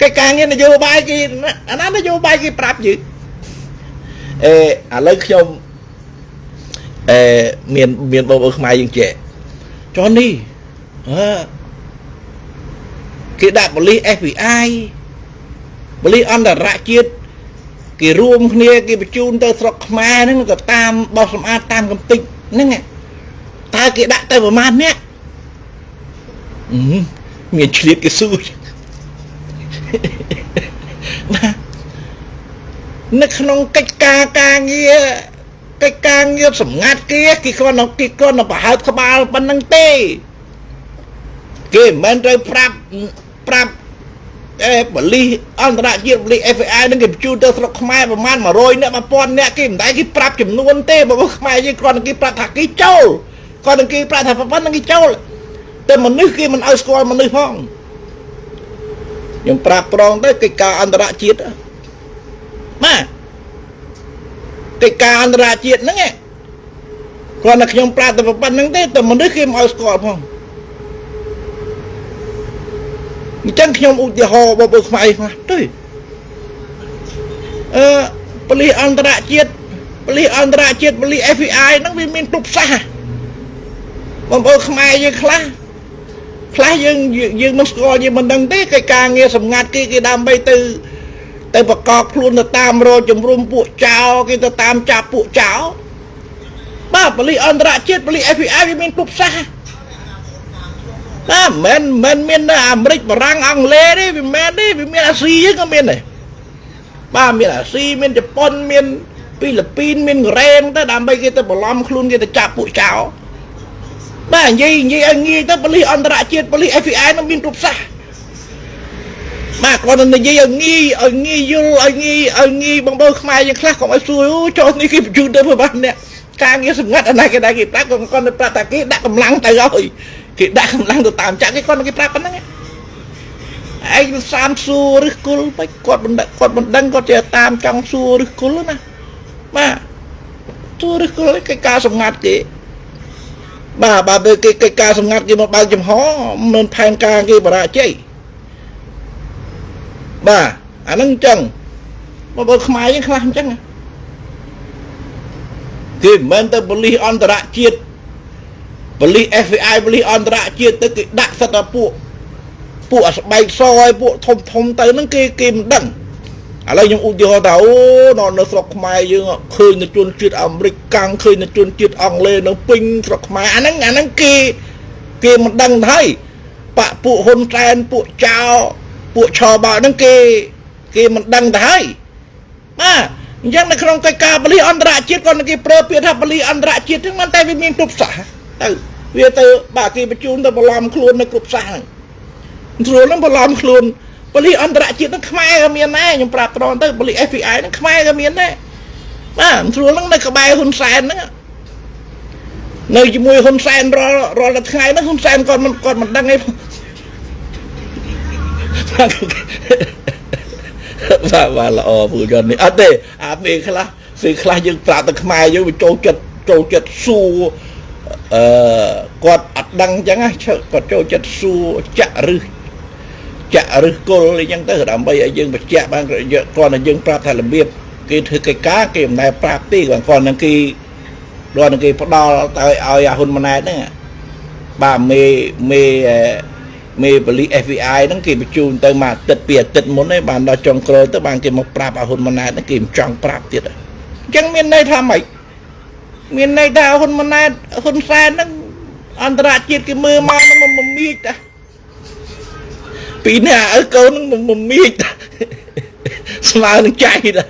កិច្ចការងារនយោបាយគេអាណានយោបាយគេប្រាប់យើងអេឥឡូវខ្ញុំមានបងប្អូនខ្មែរយើងចេះចុះនេះគេដាក់ប៉ូលីស FBI ប៉ូលីសអន្តរជាតិគេរួមគ្នាគេបញ្ជូនទៅស្រុកខ្មែរហ្នឹងក៏តាមបោសសម្អាតតាមកំតិចហ្នឹងតើគេដាក់ទៅប្រមាណអ្នកមានឆ្លៀតគេសួរបាទនៅក្នុងកិច្ចការការងារកិច្ចការងារសម្ងាត់គេគេគ្រាន់តែប្រហើបក្បាលប៉ុណ្្នឹងទេគេមិនមែនត្រូវប្រាប់ប៉ូលីសអន្តរជាតិប៉ូលីស FBI នឹងគេបញ្ជូនទៅស្រុកខ្មែរប្រមាណ100នាក់1000នាក់គេមិនដែលគេប្រាប់ចំនួនទេបើខ្មែរយើងគ្រាន់តែគេប្រាប់ថាគេចូលគាត់នឹងគេប្រាប់ថាប៉ុណ្្នឹងគេចូលតែមនុស្សគេមិនឲ្យស្គាល់មនុស្សផងខ្ញុំប្រាប់ប្រងទៅកិច្ចការអន្តរជាតិបាទកិច្ចការអន្តរជាតិហ្នឹងគ្រាន់តែខ្ញុំប្រាប់តែប៉ុណ្្នឹងទេតែមនុស្សគេមិនឲ្យស្គាល់ផងអញ្ចឹងខ្ញុំឧទាហរណ៍បងប្អូនខ្មែរខ្លះទៅប៉ូលីសអន្តរជាតិប៉ូលីសអន្តរជាតិប៉ូលីស FBI ហ្នឹងវាមានគ្រប់សាសបងប្អូនខ្មែរយើងខ្លះយើងមិនស្គាល់យើងមិនដឹងទេកិច្ចការងារសម្ងាត់គេគេដើម្បីទៅប្រកបខ្លួនទៅតាមរកជំរុំពួកចោលគេទៅតាមចាប់ពួកចោលបាទប៉ូលីសអន្តរជាតិប៉ូលីស FBI វាមានគ្រប់សាសបាទមិនមាននៅអាមេរិកបារាំងអង់គ្លេសទេវាមិនទេវាមានអាស៊ីយើងក៏មានដែរបាទមានអាស៊ីមានជប៉ុនមានហ្វីលីពីនមានកូរ៉េទៅដើម្បីគេទៅបន្លំខ្លួនគេទៅចាប់ពួកចោលបាទនិយាយឲ្យងាយទៅប៉ូលីសអន្តរជាតិប៉ូលីស FBI នឹងមានគ្រប់សាសបាទគាត់នឹងនិយាយឲ្យងាយយល់ឲ្យងាយបងប្អូនខ្មែរយើងខ្លះកុំឲ្យសួរអូចុះនេះគេបញ្ជូនទៅប្រហែលអ្នកការងារសម្ងាត់អាណាគេដែរគេប្រាប់គាត់ទៅប្រាប់ថាគេដាក់កម្លាំងទៅឲ្យគេដាក់កម្លាំងទៅតាមចាក់គេគាត់គេប្រាប់ប៉ុណ្្នឹងឯងសាមសួរឬគល់មិនគាត់មិនដឹងគាត់ចេះតាមចង់សួរឬគល់ណាបាទសួរឬគល់កិច្ចការសម្ងាត់គេបាទបើគេកិច្ចការសម្ងាត់គេមកបើកចំហមិនផែនការគេបរាជ័យបាទអាហ្នឹងអញ្ចឹងបងប្អូនខ្មែរយើងខ្លះអញ្ចឹងគេមិនមែនទៅប៉ូលីសអន្តរជាតិប៉ូលីស FBI ប៉ូលីសអន្តរជាតិទៅគេដាក់សិតតែពួកអាស្បែកសឲ្យពួកធំទៅហ្នឹងគេមិនដឹងឥឡូវខ្ញុំឧទាហរណ៍ថាអូនៅស្រុកខ្មែរយើងឃើញនៅជនជាតិអាមេរិកកាំងឃើញនៅជនជាតិអង់គ្លេសនៅពេញស្រុកខ្មែរអាហ្នឹងគេមិនដឹងទៅហើយបាក់ពួកហ៊ុនសែនពួកចៅពួកឆបោហ្នឹងគេមិនដឹងទៅហើយបាទអញ្ចឹងនៅក្នុងកិច្ចការប៉ូលីសអន្តរជាតិគាត់គេប្រើពាក្យថាប៉ូលីសអន្តរជាតិហ្នឹងមិនតែវាមានគ្រប់សាសទៅវាទៅបាទគេបញ្ជូនទៅបន្លំខ្លួននៅគ្រប់សាសហ្នឹងស្រួលហ្នឹងបន្លំខ្លួនប៉ូលីសអន្តរជាតិហ្នឹងខ្មែរក៏មានដែរខ្ញុំប្រាប់ត្រង់ទៅប៉ូលីស FBI ហ្នឹងខ្មែរក៏មានដែរបាទស្រួលហ្នឹងនៅក្បែរហ៊ុនសែនហ្នឹងនៅជាមួយហ៊ុនសែនរាល់ថ្ងៃហ្នឹងហ៊ុនសែនគាត់មិនដឹងអីបាទល្អពូយន់នេះអត់ទេអាពេលខ្លះយើងប្រាប់ទៅខ្មែរយើងវាចូលចិត្តសួរគាត់អត់ដឹងអញ្ចឹងណាគាត់ចូលចិត្តសួរចាក់រឹសគល់អីចឹងទៅដើម្បីឲ្យយើងបញ្ជាក់បានគាត់តែយើងប្រាប់ថារបៀបគេធ្វើកិច្ចការគេមិនដែលប្រាប់ទេគាត់នឹងគេ ដល់នឹងគេផ្ដល់ទៅឲ្យអាហ៊ុនម៉ាណែតហ្នឹងបាទមេមេមេប៉ូលីស FBI ហ្នឹងគេបញ្ជូនទៅមួយអាទិត្យពីរអាទិត្យមុនឯងបានដល់ចុងក្រោយទៅបានគេមកប្រាប់អាហ៊ុនម៉ាណែតហ្នឹងគេមិនចង់ប្រាប់ទៀតអញ្ចឹងមានន័យថាម៉េចមានន័យថាហ៊ុនម៉ាណែតហ៊ុនសែនហ្នឹងអន្តរជាតិគេមើលមកហ្នឹងមមៀចតាពីនេះឪកូនហ្នឹងមមៀចតាស្មើនឹងចៃតា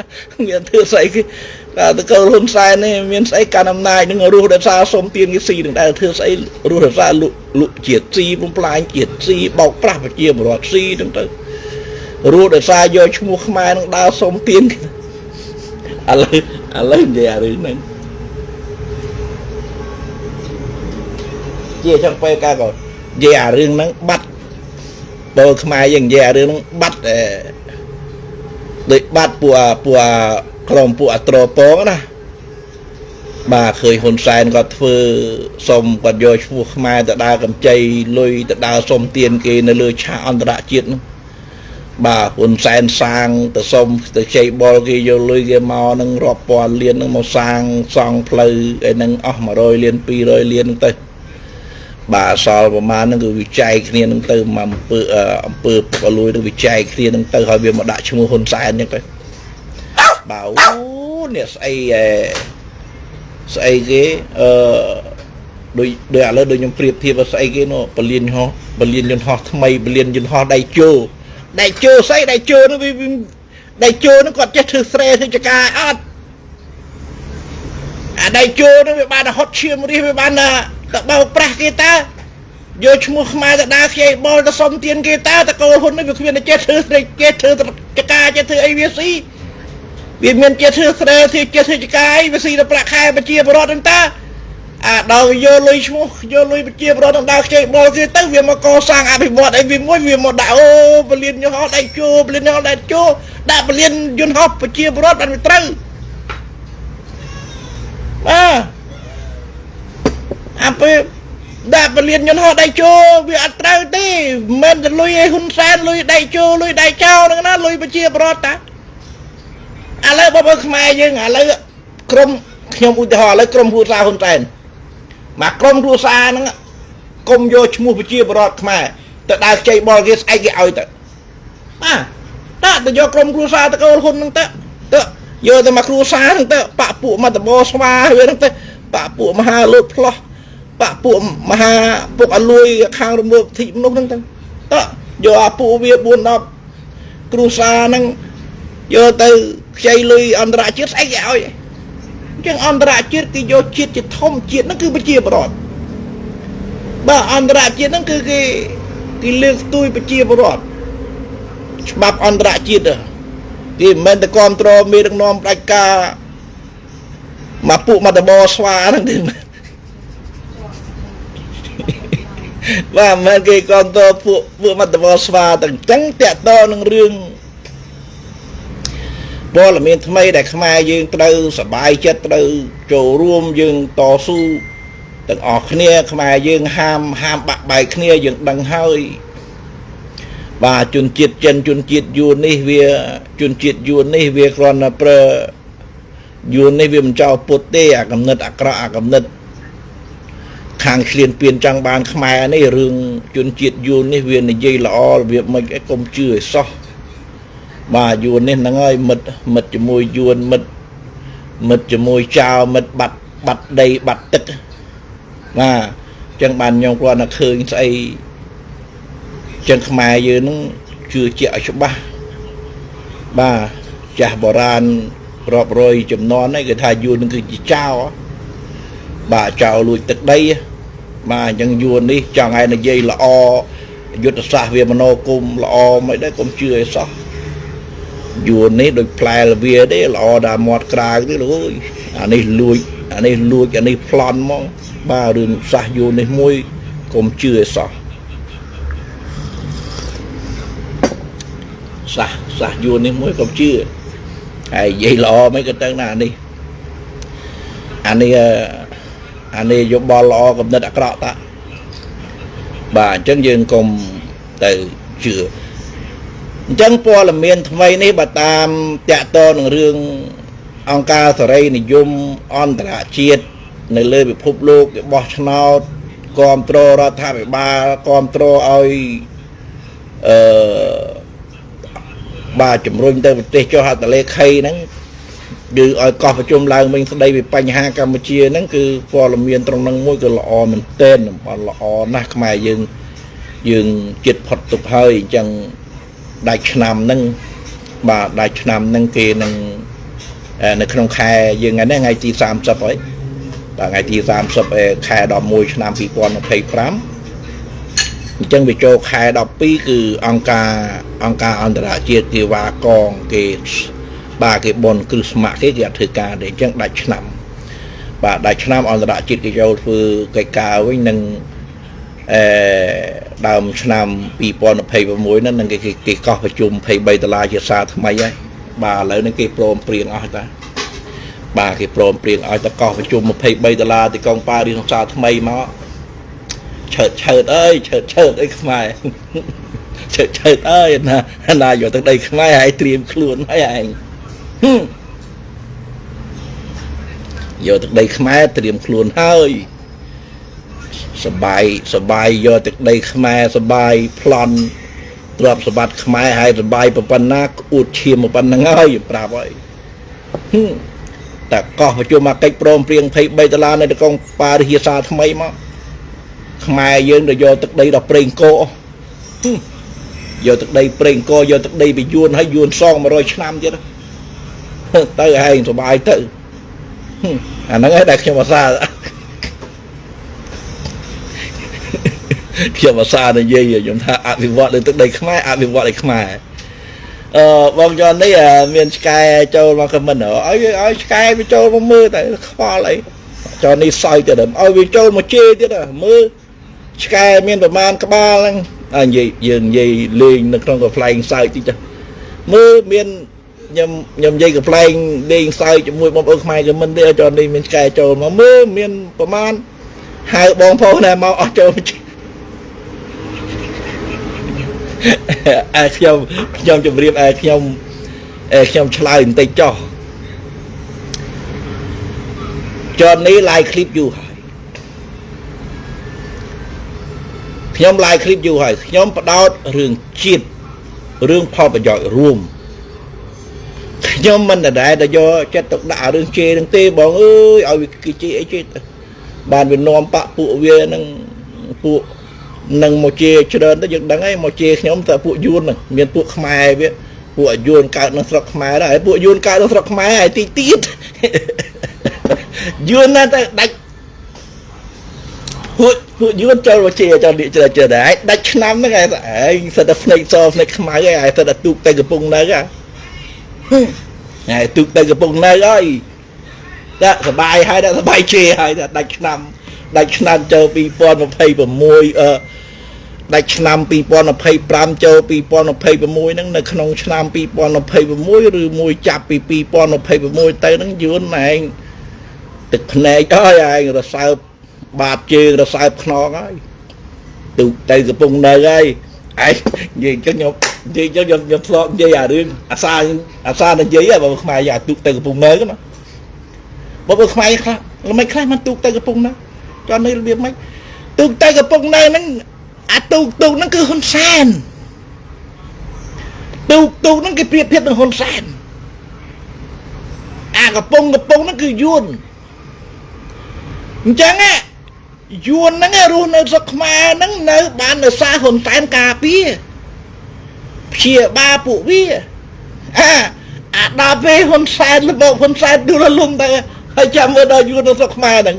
មានធ្វើស្អីគេបាទតកូលហ៊ុនសែននេះមានស្អីកាន់អំណាចនឹងរស់ដោយសារសុំទានគេស៊ីនឹងដែរធ្វើស្អីរស់ដោយសារលក់លក់ជាតិស៊ីបំផ្លាញជាតិស៊ីបោកប្រាស់ប្រជាពលរដ្ឋស៊ីហ្នឹងទៅរស់ដោយសារយកឈ្មោះខ្មែរនឹងដើរសុំទានឥឡូវនិយាយអារឿងហ្នឹងជាចង់ពេលកាក៏និយាយអារឿងហ្នឹងបាត់បើខ្មែរយើងនិយាយអារឿងហ្នឹងបាត់ដូចបាត់ពួកក្រុមពួកអត្រពងណាបាទឃើញហ៊ុនសែនគាត់ធ្វើសុំគាត់យកឈ្មោះខ្មែរទៅដើរកម្ចីលុយទៅដើរសុំទានគេនៅលើឆាកអន្តរជាតិនោះបាទហ៊ុនសែនសាងទៅសុំទៅខ្ចីបុលគេយកលុយគេមកនឹងរាប់ពាន់លាននឹងមកសាងសង់ផ្លូវឯនឹងអស់100លាន200លានហ្នឹងទៅបាទសល់ប្រមាណហ្នឹងគឺវិច័យគ្នានឹងទៅមកអំពើពុករលួយនឹងវិច័យគ្នានឹងទៅហើយវាមកដាក់ឈ្មោះហ៊ុនសែនអញ្ចឹងទៅបាទអូនេះស្អីស្អីគេដូចឥឡូវដូចខ្ញុំប្រៀបធៀបស្អីគេនោះពលានហោះពលានយន្តហោះថ្មីពលានយន្តហោះដៃជោដៃជោស្អីដៃជោនោះវាដៃជោនោះគាត់ចេះធ្វើស្រែធ្វើចការអត់អាដៃជោនោះវាបានហត់ឈាមរាសវាបានទៅបោកប្រាស់គេតើយកឈ្មោះខ្មែរទៅដើរខ្ចីបុលទៅសុំទានគេតើតកូលហ៊ុននេះវាគ្មានតែចេះធ្វើស្រែចេះធ្វើចការចេះធ្វើអីវាស៊ីវាមានចេះធ្វើស្រែធ្វើចេះធ្វើចការអីវាស៊ីដល់ប្រាក់ខែប្រជាពលរដ្ឋហ្នឹងតើអាដល់យកលុយឈ្មោះយកលុយប្រជាពលរដ្ឋនឹងដើរខ្ចីបុលគេទៅវាមកកសាងអភិវឌ្ឍអីវាមួយវាមកដាក់អូពលានយន្តហោះដៃជោពលានយន្តហោះដៃជោដាក់ពលានយន្តហោះប្រជាពលរដ្ឋបានវាត្រូវបាទអាពេលដាក់ពលានយន្តហោះដៃជោវាអត់ត្រូវទេមិនមែនតែលុយឯហ៊ុនសែនលុយដៃជោលុយដៃចោហ្នឹងណាលុយប្រជាពលរដ្ឋតាឥឡូវបងប្អូនខ្មែរយើងឥឡូវក្រុមខ្ញុំឧទាហរណ៍ឥឡូវក្រុមគ្រួសារហ៊ុនសែនមកក្រុមគ្រួសារហ្នឹងកុំយកឈ្មោះប្រជាពលរដ្ឋខ្មែរទៅដើរខ្ចីបុលគេស្អែកគេឲ្យទៅបាទតើទៅយកក្រុមគ្រួសារតកូលហ៊ុនហ្នឹងទៅយកទៅមកគ្រួសារហ្នឹងទៅបាក់ពួកមកតបស្វាវាហ្នឹងទៅបាក់ពួកមហាលោតផ្លោះបាក់ពួកមហាពុកអលួយខាងរំលោភសិទ្ធិមនុស្សហ្នឹងទៅតើយកអាពួកវា4 10គ្រួសារហ្នឹងយកទៅខ្ចីលុយអន្តរជាតិស្អែកគេឲ្យអញ្ចឹងអន្តរជាតិគេយកជាតិជាធំជាតិហ្នឹងគឺប្រជាពលរដ្ឋបាទអន្តរជាតិហ្នឹងគឺគេលើកស្ទួយប្រជាពលរដ្ឋច្បាប់អន្តរជាតិគេមិនមែនតែគ្រប់គ្រងមេដឹកនាំផ្ដាច់ការមកពួកមកតបស្វាហ្នឹងទេបាទមិនមែនគេគ្រប់គ្រងពួកមកតបស្វាទាំងអញ្ចឹងតកតនឹងរឿងព័ត៌មានថ្មីដែលខ្មែរយើងត្រូវសบายចិត្តត្រូវចូលរួមយើងតស៊ូទាំងអស់គ្នាខ្មែរយើងហាមបាក់បែកគ្នាយើងដឹងហើយបាទជនជាតិចិនជនជាតិយួននេះវាជនជាតិយួននេះវាគ្រាន់តែប្រើយួននេះវាមិនចោលពុតទេអាកំណត់អាក្រក់អាកំណត់ខាងឆ្លៀនពៀនចង់បានខ្មែរនេះរឿងជនជាតិយួននេះវានិយាយល្អរបៀបមិនកុំជឿឲ្យសោះបាទយួននេះហ្នឹងហើយមិត្តជាមួយយួនមិត្តជាមួយចៅមិត្តបាត់ដីបាត់ទឹកបាទអញ្ចឹងបានខ្ញុំគ្រាន់តែឃើញស្អីអញ្ចឹងខ្មែរយើងហ្នឹងជឿជាក់ឲ្យច្បាស់បាទចាស់បុរាណរាប់រយចំនួនហ្នឹងគេថាយួនហ្នឹងគឺជាចៅបាទចៅលួចទឹកដីបាទអញ្ចឹងយួននេះចង់ឲ្យនិយាយល្អយុទ្ធសាស្ត្រវាមនោគមល្អមិនដែរកុំជឿឲ្យសោះយួននេះដូចផ្លែល្វាទេល្អដល់មាត់ក្រៅទេលោកអើយអានេះលួចអានេះលួចអានេះប្លន់ហ្មងបាទរឿងសាសយួននេះមួយកុំជឿឲ្យសោះសាសយួននេះមួយកុំជឿហើយនិយាយល្អមិនក៏ទៅណាអានេះអានេះយោបល់ល្អកំណត់អាក្រក់តាបាទអញ្ចឹងយើងកុំទៅជឿអញ្ចឹងព័ត៌មានថ្មីនេះបើតាមតាក់ទងនឹងរឿងអង្គការសេរីនិយមអន្តរជាតិ នៅលើពិភពលោកគេបោះឆ្នោតគ្រប់គ្រងរដ្ឋាភិបាលគ្រប់គ្រងឲ្យអឺបាទជំរុញទៅប្រទេសចុះហត្ថលេខីហ្នឹងគឺឲ្យកោះប្រជុំឡើងវិញស្ដីពីបញ្ហាកម្ពុជាហ្នឹងគឺព័ត៌មានត្រង់ហ្នឹងមួយគឺល្អមែនទែនល្អណាស់ខ្មែរយើងយើងចិត្តផុតទុកហើយអញ្ចឹងដាច់ឆ្នាំហ្នឹងបាទដាច់ឆ្នាំហ្នឹងគេនឹងនៅក្នុងខែយើងថ្ងៃនេះថ្ងៃទី30ហើយបាទថ្ងៃទី30ខែ11ឆ្នាំ2025អញ្ចឹងវាចូលខែ12គឺអង្គការអន្តរជាតិគេវ៉ាកងគេបាទគេបនគ្រឹះស្មាក់គេអត់ធ្វើការទេអញ្ចឹងដាច់ឆ្នាំបាទដាច់ឆ្នាំអន្តរជាតិគេចូលធ្វើកិច្ចការវិញនឹងដើមឆ្នាំ2026ហ្នឹងនឹងគេកោះប្រជុំ23ដុល្លារជាសារថ្មីហើយបាទឥឡូវហ្នឹងគេព្រមព្រៀងអស់តាបាទគេព្រមព្រៀងឲ្យតកោះប្រជុំ23ដុល្លារទីក្រុងប៉ារីសសារថ្មីមកឆើតឆើតអើយឆើតឆើតអីខ្មែរឆើតឆើតអើយណាណាយកទឹកដីខ្មែរហើយត្រៀមខ្លួនហើយឯងយកទឹកដីខ្មែរត្រៀមខ្លួនហើយសបាយសបាយយកទឹកដីខ្មែរសបាយប្លន់ទ្រព្យសម្បត្តិខ្មែរហើយសបាយប៉ុណ្ណាក្អួតឈាមប៉ុណ្ណឹងហើយប្រាប់ហើយតែកោះប្រជុំអាកិច្ចព្រមព្រៀង23ដុល្លារនៅទីក្រុងប៉ារីសសារថ្មីមកខ្មែរយើងទៅយកទឹកដីដល់ព្រេងកោយកទឹកដីព្រេងកោយកទឹកដីពីយួនហើយយួនសង100ឆ្នាំទៀតទៅឯងសបាយទៅអាហ្នឹងឯងដែលខ្ញុំអាសាខ្ញុំអាសានិយាយខ្ញុំថាអភិវឌ្ឍលើទឹកដីខ្មែរអភិវឌ្ឍឲ្យខ្មែរបងចននេះមានឆ្កែចូលមកខមមិនឲ្យឆ្កែវាចូលមកមើលតែខ្វល់អីចននេះសើចទៅឲ្យវាចូលមកជេរទៀតមើលឆ្កែមានប្រមាណក្បាលហ្នឹងនិយាយយើងនិយាយលេងនៅក្នុងកំប្លែងសើចតិចទៅមើលមានខ្ញុំនិយាយកំប្លែងលេងសើចជាមួយបងប្អូនខ្មែរក៏មិនទេចននេះមានឆ្កែចូលមកមើលមានប្រមាណហៅបងប្អូនណាមកអស់ចូលមកខ្ញុំជម្រាបខ្ញុំឆ្លើយបន្តិចចុះចននេះ live clip យូរហើយខ្ញុំ live clip យូរហើយខ្ញុំផ្ដោតរឿងជាតិរឿងផលប្រយោជន៍រួមខ្ញុំមិនដែលទៅយកចិត្តទុកដាក់រឿងជេរនឹងទេបងអើយឲ្យវាគេជេរអីជេរទៅបានវានាំបាក់ពួកវានឹងពួកនឹងមកជេរច្រើនទៅយើងដឹងហើយមកជេរខ្ញុំតែពួកយួនហ្នឹងមានពួកខ្មែរវាពួកយួនកើតនៅស្រុកខ្មែរដែរហើយពួកយួនកើតនៅស្រុកខ្មែរហើយទីទៀតយួនណាទៅដាច់ពួកយួនចូលមកជេរចូលនេះច្រើនច្រើនដែរដាច់ឆ្នាំហ្នឹងឯងសិតតែភ្នែកសភ្នែកខ្មៅឯងសិតតែទូកទៅកំពង់នៅហើយទូកទៅកំពង់នៅហើយដាក់សបាយហើយដាក់សបាយជេរហើយដាច់ឆ្នាំដាច់ឆ្នាំចូល2026ដាច់ឆ្នាំ2025ចូល2026ហ្នឹងនៅក្នុងឆ្នាំ2026ឬមួយចាប់ពី2026ទៅហ្នឹងយួនឯងទឹកភ្នែកអើយឯងរសើបបាតជើងរសើបខ្នងហើយទូកទៅកំពង់នៅហើយឯងនិយាយចឹងខ្ញុំនិយាយចឹងខ្ញុំធ្លាប់និយាយអារឿងអាសានិយាយបើខ្មែរយ៉ាទូកទៅកំពង់នៅណាបើខ្មែរខ្លះល្មិចខ្លះមិនទូកទៅកំពង់នៅចន់នេះរបៀបម៉េចទូកទៅកំពង់នៅហ្នឹងអាទូកហ្នឹងគឺហ៊ុនសែនទូកហ្នឹងគេប្រៀបធៀបនឹងហ៊ុនសែនអាកំពង់ហ្នឹងគឺយួនអញ្ចឹងយួនហ្នឹងរស់នៅស្រុកខ្មែរហ្នឹងនៅបានដោយសារហ៊ុនសែនការពារព្យាបាលពួកវាអាដល់ពេលហ៊ុនសែនរបបហ៊ុនសែនដួលរលំទៅហើយចាំមើលដល់យួននៅស្រុកខ្មែរហ្នឹង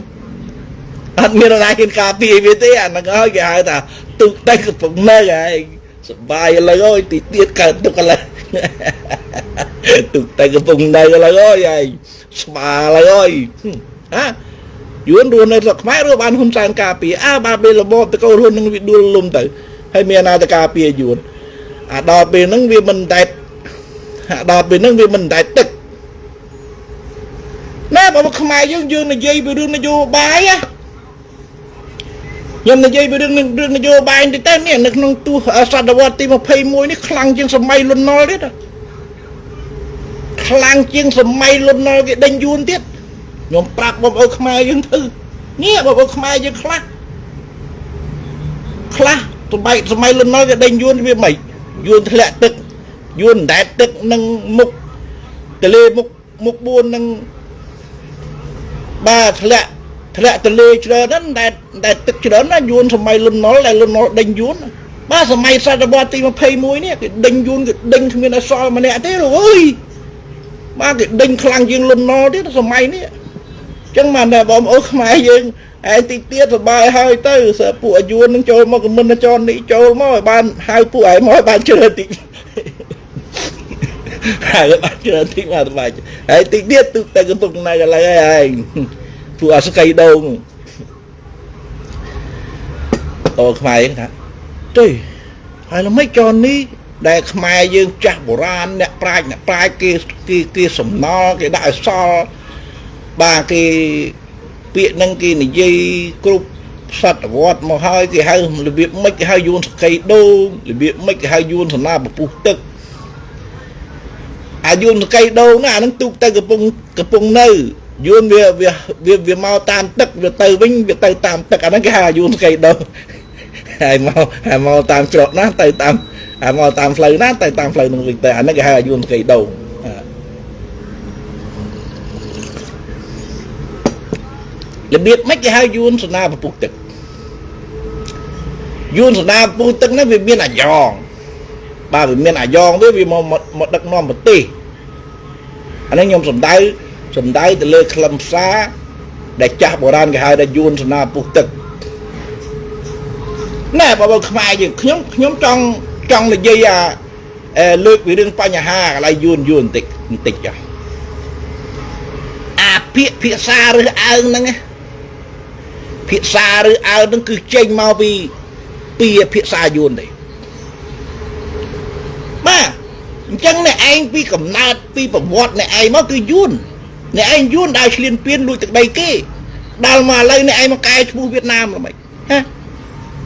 អត់មាននរណាហ៊ានការពារវាទេអាហ្នឹងហើយគេហៅថាទូកទៅកំពង់នៅហើយសបាយឥឡូវអើយទីទៀតកើតទុកឥឡូវទូកទៅកំពង់នៅឥឡូវអើយហើយស្បាឥឡូវអើយហាយួនរស់នៅស្រុកខ្មែររស់បានហ៊ុនសែនការពារបាទពេលរបបតកូលហ៊ុននឹងវាដួលលំទៅហើយមានណាទៅការពារយួនអាដល់ពេលហ្នឹងវាមិនតែដល់ពេលហ្នឹងវាមិនតែទឹកណែបើខ្មែរយើងនិយាយពីរឿងនយោបាយណាខ្ញុំនិយាយពីរឿងនយោបាយតិចទៅនេះនៅក្នុងទសតវត្សទី21នេះខ្លាំងជាងសម័យលន់នល់ទៀតខ្លាំងជាងសម័យលន់នល់គេដេញយួនទៀត ខ្ញុំប្រាប់បងប្អូនខ្មែរយើងធ្វើនេះបងប្អូនខ្មែរយើងខ្លះខ្លះសម័យលន់ណុលគេដេញយួនវាមិនយួនធ្លាក់ទឹកយួនដែតទឹកនឹងមុខទលេមុខមុខ4នឹងបាទធ្លាក់ទលេច្រើនហ្នឹងដែតទឹកច្រើនណាយួនសម័យលន់ណុលដែលលន់ណុលដេញយួនបាទសម័យសតវត្សទី21នេះគេដេញយួនគេដេញគ្មានអសល់ម្នាក់ទេលោកអើយបាទគេដេញខ្លាំងជាងលន់ណុលទៀតសម័យនេះអញ្ចឹងបានតែបងប្អូនខ្មែរយើងឯងតិចទៀតសบายហើយទៅសើពួកអាយួននឹងចូលមកកមិនចននេះចូលមកឲ្យបានហៅពួកឯងមកឲ្យបានច្រើនតិចហៅបានច្រើនតិចមកសบายហើយតិចទៀតទូទៅកំពុងណែកន្លែងហើយឯងពួកអាស្កៃដូងអូខ្មែរថាទេហើយល្មិចចននេះដែលខ្មែរយើងចាស់បុរាណអ្នកប្រាជ្ញគេគេសំណល់គេដាក់ឲ្យសល់បាទគេពាក្យនឹងគេនិយាយគ្រប់សតវត្សមកហើយគេហៅរបៀបម៉េចគេហៅយួនសកីដូងរបៀបម៉េចគេហៅយួនសណាពពុះទឹកអាយួនសកីដូងណាអានឹងទូកទៅកំពុងនៅយួនវាវាវាមកតាមទឹកវាទៅវិញវាទៅតាមទឹកអាហ្នឹងគេហៅយួនសកីដូងហើយមកតាមច្រកណាទៅតាមហើយមកតាមផ្លូវណាទៅតាមផ្លូវនឹងវិញទៅអាហ្នឹងគេហៅយួនសកីដូងរបៀបម៉េចគេហៅយួនសនាពពុះទឹកយួនសនាពពុះទឹកហ្នឹងវាមានអាយ៉ងបាទវាមានអាយ៉ងវាមកដឹកនាំប្រទេសអានេះខ្ញុំសំដៅទៅលើខ្លឹមសារដែលចាស់បុរាណគេហៅថាយួនសនាពពុះទឹកណែបងប្អូនខ្មែរយើងខ្ញុំចង់និយាយអាលើកពីរឿងបញ្ហាកន្លែងយួនបន្តិចចុះអាពាក្យភាសាឬអើងហ្នឹងភាសាឬអើងហ្នឹងគឺចេញមកពីភាសាយួនទេបាទអញ្ចឹងអ្នកឯងពីកំណើតពីប្រវត្តិអ្នកឯងមកគឺយួនអ្នកឯងយួនដើរឈ្លានពានលួចទឹកដីគេដល់មកឥឡូវអ្នកឯងមកកែឈ្មោះវៀតណាមល្មិចហ៎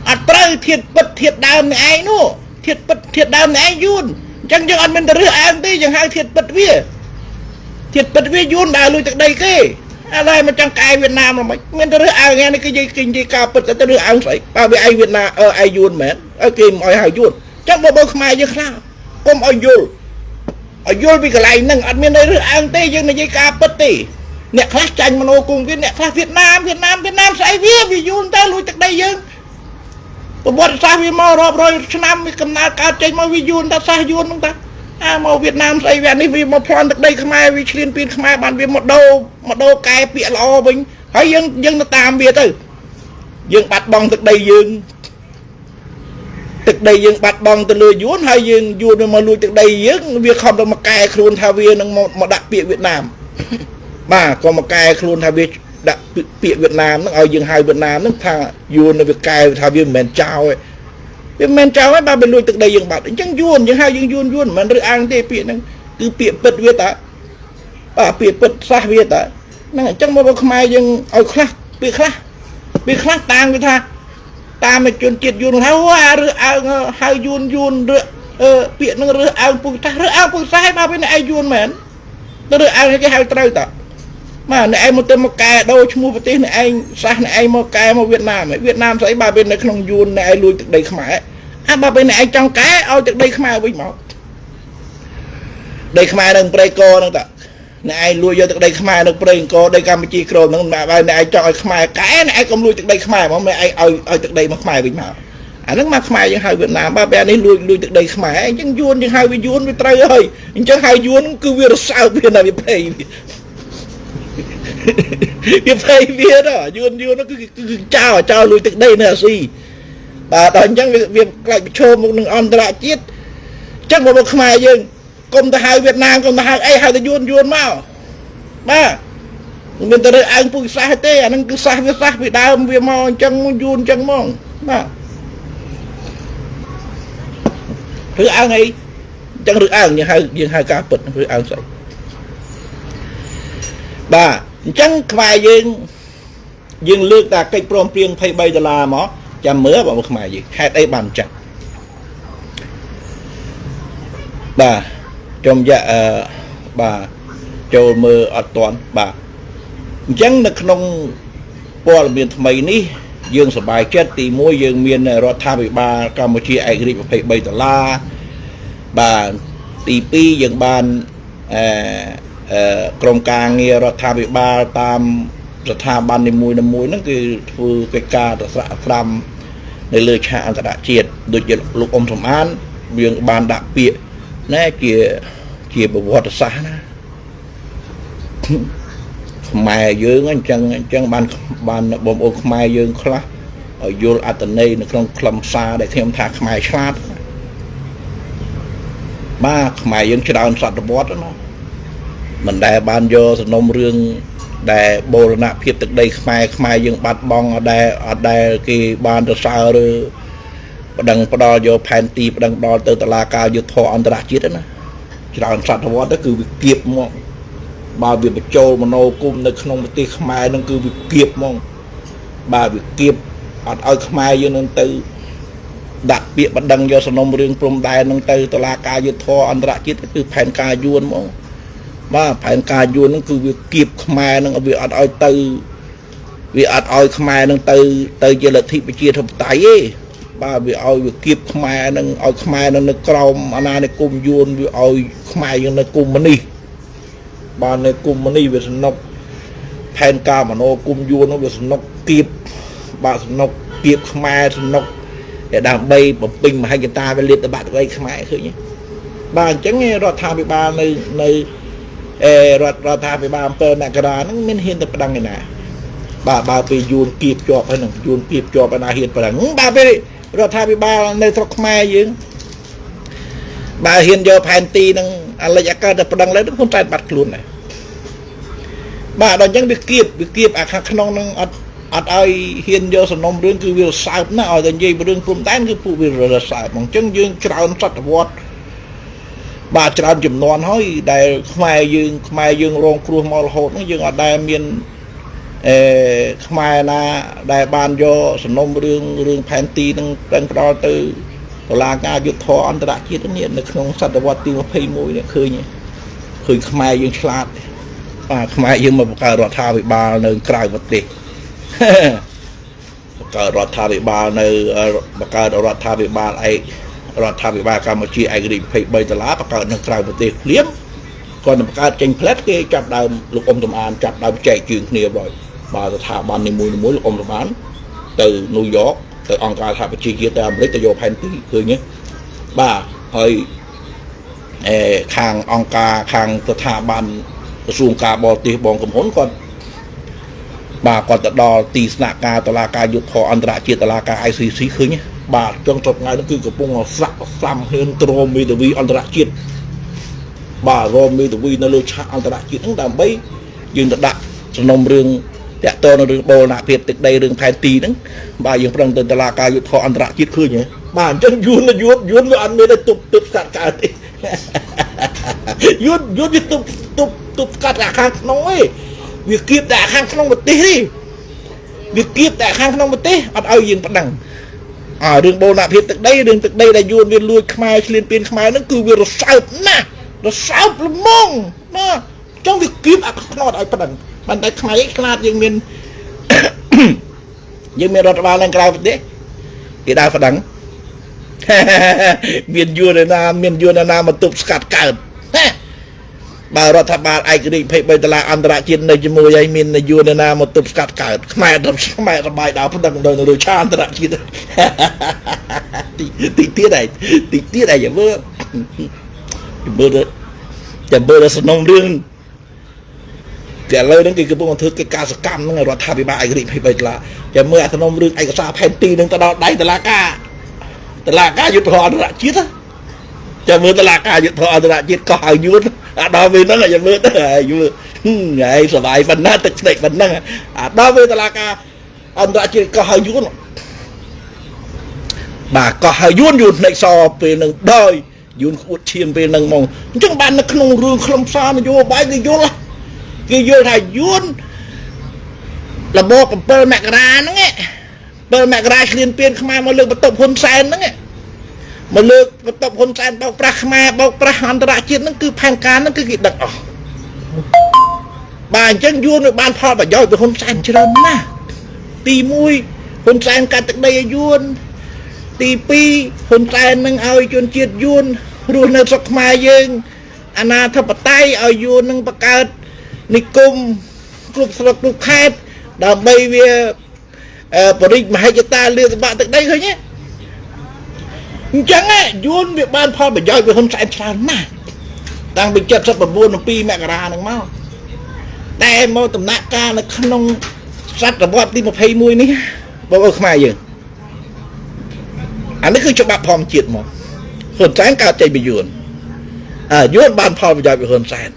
អត់ត្រូវធាតពិតធាតដើមអ្នកឯងនោះធាតពិតធាតដើមអ្នកឯងយួនអញ្ចឹងយើងអត់មានទៅរើសអើងទេយើងហៅធាតពិតវាធាតពិតវាយួនដើរលួចទឹកដីគេឥឡូវមកចង់កែវៀតណាមល្មិចមានទៅរើសអើងនេះគេនិយាយការពិតទៅរើសអើងស្អីបើវាឯងវៀតណាមឯងយួនមែនឲ្យគេមិនឲ្យហៅយួនអញ្ចឹងបងប្អូនខ្មែរយើងខ្លះកុំឲ្យយល់ពីកន្លែងហ្នឹងអត់មានរើសអើងទេយើងនិយាយការពិតទេអ្នកខ្លះចាញ់មនោគមវាអ្នកខ្លះវៀតណាមស្អីវាយួនទៅលួចទឹកដីយើងប្រវត្តិសាស្ត្រវាមករាប់រយឆ្នាំវាកំណើតកើតចេញមកវាយួនតែសាសយួនហ្នឹងតាអាមកវៀតណាមស្អីវានេះវាមកប្លន់ទឹកដីខ្មែរវាឈ្លានពានខ្មែរបានវាមកដូរកែពាក្យល្អវិញហើយយើងទៅតាមវាទៅយើងបាត់បង់ទឹកដីយើងបាត់បង់ទៅលើយួនហើយយើងយួនវាមកលួចទឹកដីយើងវាខំទៅមកកែខ្លួនថាវានឹងមកដាក់ពាក្យវៀតណាមបាទក៏មកកែខ្លួនថាវាដាក់ពាក្យវៀតណាមហ្នឹងឲ្យយើងហៅវៀតណាមហ្នឹងថាយួនវាកែថាវាមិនមែនចោលទេវាមិនមែនចោលទេបាទវាលួចទឹកដីយើងបាត់អញ្ចឹងយួនយើងហៅយើងយួនមិនមែនរើសអើងទេពាក្យហ្នឹងគឺពាក្យពិតវាតាបាទពាក្យពិតសាសវាតាហ្នឹងអញ្ចឹងមកខ្មែរយើងឲ្យខ្លះពាក្យខ្លះតាំងវាថាតាមជនជាតិយួនហៅអារើសអើងហៅយួនរើសពាក្យហ្នឹងរើសអើងពូជសាសរើសអើងពូជសាសឲ្យបាទវាឯងយួនមែនទៅរើសអើងគេហៅត្រូវតាបាទអ្នកឯងមកទៅមកកែដូរឈ្មោះប្រទេសអ្នកឯងសាសអ្នកឯងមកកែមកវៀតណាមវៀតណាមស្អីបាទវានៅក្នុងយួនអ្នកឯងលួចទឹកដីខ្មែរអាបាទពេលអ្នកឯងចង់កែឲ្យទឹកដីខ្មែរវិញមកដីខ្មែរនៅព្រៃកហ្នឹងតាអ្នកឯងលួចយកទឹកដីខ្មែរនៅព្រៃអង្គរដីកម្ពុជាក្រមហ្នឹងបាទអ្នកឯងចង់ឲ្យខ្មែរកែអ្នកឯងកុំលួចទឹកដីខ្មែរហ្មងអ្នកឯងឲ្យទឹកដីមកខ្មែរវិញមកអាហ្នឹងមកខ្មែរយើងហៅវៀតណាមបាទពេលនេះលួចទឹកដីខ្មែរអញ្ចឹងយួនយើងហៅវាយួនវាត្រូវហើយអញ្ចឹងហៅយួនគឺវារសើបវាណាវាភ័យវាភ័យវាដល់យួននោះគឺចោលលួចទឹកដីនៅអាស៊ីបាទដល់អញ្ចឹងវាខ្លាចប្រឈមមុខនឹងអន្តរជាតិអញ្ចឹងបងប្អូនខ្មែរយើងកុំទៅហៅវៀតណាមកុំទៅហៅអីហៅទៅយួនមកបាទមិនមានទៅរើសអើងពូជសាសទេអាហ្នឹងគឺសាសវាសាសពីដើមវាមកអញ្ចឹងយួនអញ្ចឹងហ្មងបាទរើសអើងអីអញ្ចឹងរើសអើងយើងហៅការពិតរើសអើងស្អីបាទអញ្ចឹងខ្មែរយើងលើកតែកិច្ចព្រមព្រៀង23ដុល្លារមកចាំមើលបងប្អូនខ្មែរយើងហេតុអីបានចាក់បាទចំយ៉ាបាទចូលមើលអត់ទាន់បាទ អញ្ចឹងនៅក្នុងព័ត៌មានថ្មីនេះយើងសប្បាយចិត្តទី1យើងមានរដ្ឋាភិបាលកម្ពុជាឯករាជ្យ23ដុល្លារបាទទី2យើងបានក្រុមការងាររដ្ឋាភិបាលតាមស្ថាប័ននីមួយៗហ្នឹងគឺធ្វើកិច្ចការទៅស្រាក់ស្រាំនៅលើឆាកអន្តរជាតិដូចជាលោកអ៊ុំសំអានយើងបានដាក់ពាក្យណែជាប្រវត្តិសាស្ត្រណាខ្មែរយើងអញ្ចឹងបានបងប្អូនខ្មែរយើងខ្លះឲ្យយល់អត្ថន័យនៅក្នុងខ្លឹមសារដែលខ្ញុំថាខ្មែរឆ្លាតបាទខ្មែរយើងច្រើនសតវត្សណាមិនដែលបានយកសំណុំរឿងដែលបូរណភាពទឹកដីខ្មែរយើងបាត់បង់អត់ដែលគេបានសរសើរឬប្តឹងផ្ដាល់យកផែនទីប្តឹងផ្ដាល់ទៅតុលាការយុត្តិធម៌អន្តរជាតិណាច្រើនសតវត្សទៅគឺវាគៀបមកបើវាបញ្ចូលមโนគមនៅក្នុងប្រទេសខ្មែរនឹងគឺវាគៀបហ្មងបើវាគៀបអត់ឲ្យខ្មែរយើងនឹងទៅដាក់ពាក្យបណ្ដឹងយកសំណុំរឿងព្រំដែននឹងទៅតុលាការយុត្តិធម៌អន្តរជាតិគឺផែនការយួនហ្មងបាទផែនការយួននឹងគឺវាគៀបខ្មែរនឹងវាអត់ឲ្យទៅវាអត់ឲ្យខ្មែរនឹងទៅជាលទ្ធិប្រជាធិបតេយ្យទេបាទវាឲ្យវាគៀបខ្មែរនឹងឲ្យខ្មែរនឹងនៅក្រោមអាណានិគមយួនវាឲ្យខ្មែរយើងនៅកុម្មុយនីសបាទនៅកុម្មុយនីសវាសនុកផែនការមโนគមយួននោះវាសនុកគៀបបាទសនុកគៀបខ្មែរសនុកតែដើម្បីបំពេញមហិច្ឆតាវាលេបតបាក់ដីខ្មែរឃើញទេបាទអញ្ចឹងរដ្ឋាភិបាលនៅរដ្ឋាភិបាលអំពើមករាហ្នឹងមានហ៊ានទៅប្តឹងឯណាបាទបើពេលយួនគៀបជាប់ហើយហ្នឹងយួនគៀបជាប់ឯណាហ៊ានប្តឹងបាទពេលរដ្ឋាភិបាលនៅស្រុកខ្មែរយើងបើហ៊ានយកផែនទីនឹងអាលិចអាកើតទៅប្តឹងលើហ៊ុនសែនបាត់ខ្លួនដែរបាទដល់អញ្ចឹងវាគៀបអាខាងក្នុងនឹងអត់ឲ្យហ៊ានយកសំណុំរឿងគឺវាសើបណាស់ឲ្យតែនិយាយរឿងព្រំដែនគឺពួកវារសើបអញ្ចឹងយើងច្រើនសតវត្សបាទច្រើនចំនួនហើយដែលខ្មែរយើងរងគ្រោះមករហូតហ្នឹងយើងអត់ដែលមានខ្មែរណាដែលបានយកសំណុំរឿងផែនទីនឹងប្តឹងផ្ដាល់ទៅតុលាការយុត្តិធម៌អន្តរជាតិនេះនៅក្នុងសតវត្សទី21នេះឃើញខ្មែរយើងឆ្លាតបាទខ្មែរយើងមកបង្កើតរដ្ឋាភិបាលនៅក្រៅប្រទេសបង្កើតរដ្ឋាភិបាលនៅបង្កើតរដ្ឋាភិបាលឯករដ្ឋាភិបាលកម្ពុជាឯករាជ្យ23ដុល្លារបង្កើតនៅក្រៅប្រទេសភ្លាមគាត់នឹងបង្កើតចេញផ្លែតគេចាប់ដើមលោកអ៊ុំសំអានចាប់ដើមចែកជើងគ្នាបាទបាទស្ថាប័ននីមួយៗលោកអ៊ុំសំអានទៅញូវយ៉កទៅអង្គការសហប្រជាជាតិទៅអាមេរិកទៅយកផែនទីឃើញទេបាទហើយខាងអង្គការខាងស្ថាប័នក្រសួងការបរទេសបងកំហ៊ុនគាត់បាទគាត់ទៅដល់ទីស្នាក់ការតុលាការយុត្តិធម៌អន្តរជាតិតុលាការ ICC ឃើញបាទចុងចប់ថ្ងៃនោះគឺកំពុងស្រាក់ស្រាំហ៊ានទ្រាំមេធាវីអន្តរជាតិបាទរមមេធាវីនៅលើឆាកអន្តរជាតិហ្នឹងដើម្បីយើងទៅដាក់សំណុំរឿងតាក់ទងនឹងរឿងបូរណភាពទឹកដីរឿងផែនទីហ្នឹងបាទយើងប្រឹងទៅតុលាការយុត្តិធម៌អន្តរជាតិឃើញហ៎បាទអញ្ចឹងយួនវាអត់មានឲ្យទប់ស្កាត់កើតទេយួនវាទប់ស្កាត់អាខាងក្នុងឯងវាគៀបតែអាខាងក្នុងប្រទេសទេវាគៀបតែអាខាងក្នុងប្រទេសអត់ឲ្យយើងប្តឹងរឿងបូរណភាពទឹកដីរឿងទឹកដីដែលយួនវាលួចខ្មែរឈ្លានពានខ្មែរហ្នឹងគឺវារសើបណាស់រសើបល្មងណាចង់វាគៀបអាខ្នត់ឲ្យប្តឹងប៉ុន្តែខ្មែរខ្លាចយើងមានយើងមានរដ្ឋបាលនៅក្រៅប្រទេសគេដើរប្តឹងមានយួនណាមានយួនណាមកទប់ស្កាត់កើតណាបើរដ្ឋបាលឯករាជ្យ23ដុល្លារអន្តរជាតិនៅជាមួយហើយមានយួនណាមកទប់ស្កាត់កើតខ្មែរសបាយដើរប្តឹងដល់នៅលើឆាកអន្តរជាតិទីទៀតហើយទីទៀតហើយមើលចាំមើលសំណុំរឿងតែឥឡូវហ្នឹងគេកំពុងធ្វើកិច្ចការសកម្មហ្នឹងរដ្ឋាភិបាលឯករាជ្យ23ដុល្លារចាំមើលអាសំណុំរឿងឯកសារផែនទីហ្នឹងទៅដល់ដៃតុលាការយុត្តិធម៌អន្តរជាតិចាំមើលតុលាការយុត្តិធម៌អន្តរជាតិកោះឲ្យយួនអាដល់ពេលហ្នឹងចាំមើលទៅយួនហើយសបាយប៉ុណ្ណាទឹកស្នេកប៉ុណ្ណឹងអាដល់ពេលតុលាការអន្តរជាតិកោះឲ្យយួនបាទកោះឲ្យយួនយួនភ្នែកសពេលហ្នឹងដោយយួនក្អួតឈាមពេលហ្នឹងហ្មងអញ្ចឹងបាននៅក្នុងរឿងខ្លឹមសារនយោបាយគេយល់ថាយួនរបប7មករាហ្នឹង7មករាឈ្លានពានខ្មែរមកលើកបន្ទប់ហ៊ុនសែនហ្នឹងមកលើកបន្ទប់ហ៊ុនសែនបោកប្រាស់ខ្មែរបោកប្រាស់អន្តរជាតិហ្នឹងគឺផែនការហ្នឹងគឺគេដឹកអស់ បាទអញ្ចឹងយួនវាបានផលប្រយោជន៍ពីហ៊ុនសែនច្រើនណាស់ទី1ហ៊ុនសែនកាត់ទឹកដីឲ្យយួនទី2ហ៊ុនសែននឹងឲ្យជនជាតិយួនរស់នៅស្រុកខ្មែរយើងអាណាធិបតេយ្យឲ្យយួននឹងបង្កើតនិគមគ្រប់ស្រុកគ្រប់ខេត្តដើម្បីវាបរិមហិច្ឆតាលើសម្បត្តិទឹកដីឃើញទេអញ្ចឹងយួនវាបានផលប្រយោជន៍ពីហ៊ុនសែនច្រើនណាស់តាំងពី79 2មករាហ្នឹងមកតែមកដំណាក់កាលនៅក្នុងសតវត្សទី21នេះបងប្អូនខ្មែរយើងអានេះគឺច្បាប់ធម្មជាតិមកហ៊ុនសែនកើតចេញពីយួនយួនបានផលប្រយោជន៍ពីហ៊ុនសែន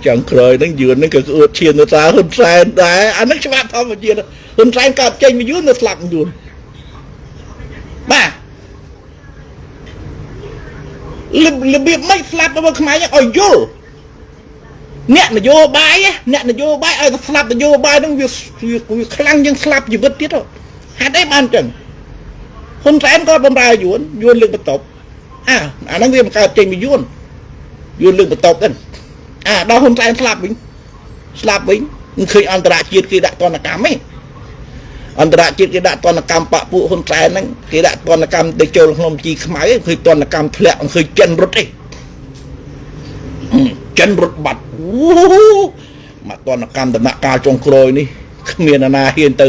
ចុងក្រោយហ្នឹងយួនហ្នឹងក៏ក្អួតឈាមទៅតាហ៊ុនសែនដែរអានេះច្បាប់ធម្មជាតិហ៊ុនសែនកើតចេញពីយួននៅស្លាប់យួនបាទរបៀបមិនស្លាប់របស់ខ្មែរឲ្យយល់អ្នកនយោបាយអ្នកនយោបាយឲ្យស្លាប់នយោបាយហ្នឹងវាខ្លាំងជាងស្លាប់ជីវិតទៀតហេតុអីបានចឹងហ៊ុនសែនក៏បំរើយួនយួនលើកបន្ទប់អាហ្នឹងវាបង្កើតចេញពីយួនយួនលើកបន្ទប់ហ្នឹងដល់ហ៊ុនសែនស្លាប់វិញមិនឃើញអន្តរជាតិគេដាក់ទណ្ឌកម្មទេអន្តរជាតិគេដាក់ទណ្ឌកម្មបពពួកហ៊ុនសែនហ្នឹងគេដាក់ទណ្ឌកម្មទៅចូលក្នុងជីខ្មៅឃើញទណ្ឌកម្មធ្លាក់ឃើញចិនរត់ទេចិនរត់បាត់មកទណ្ឌកម្មដំណាក់កាលចុងក្រោយនេះគ្មានអាណាហ៊ានទៅ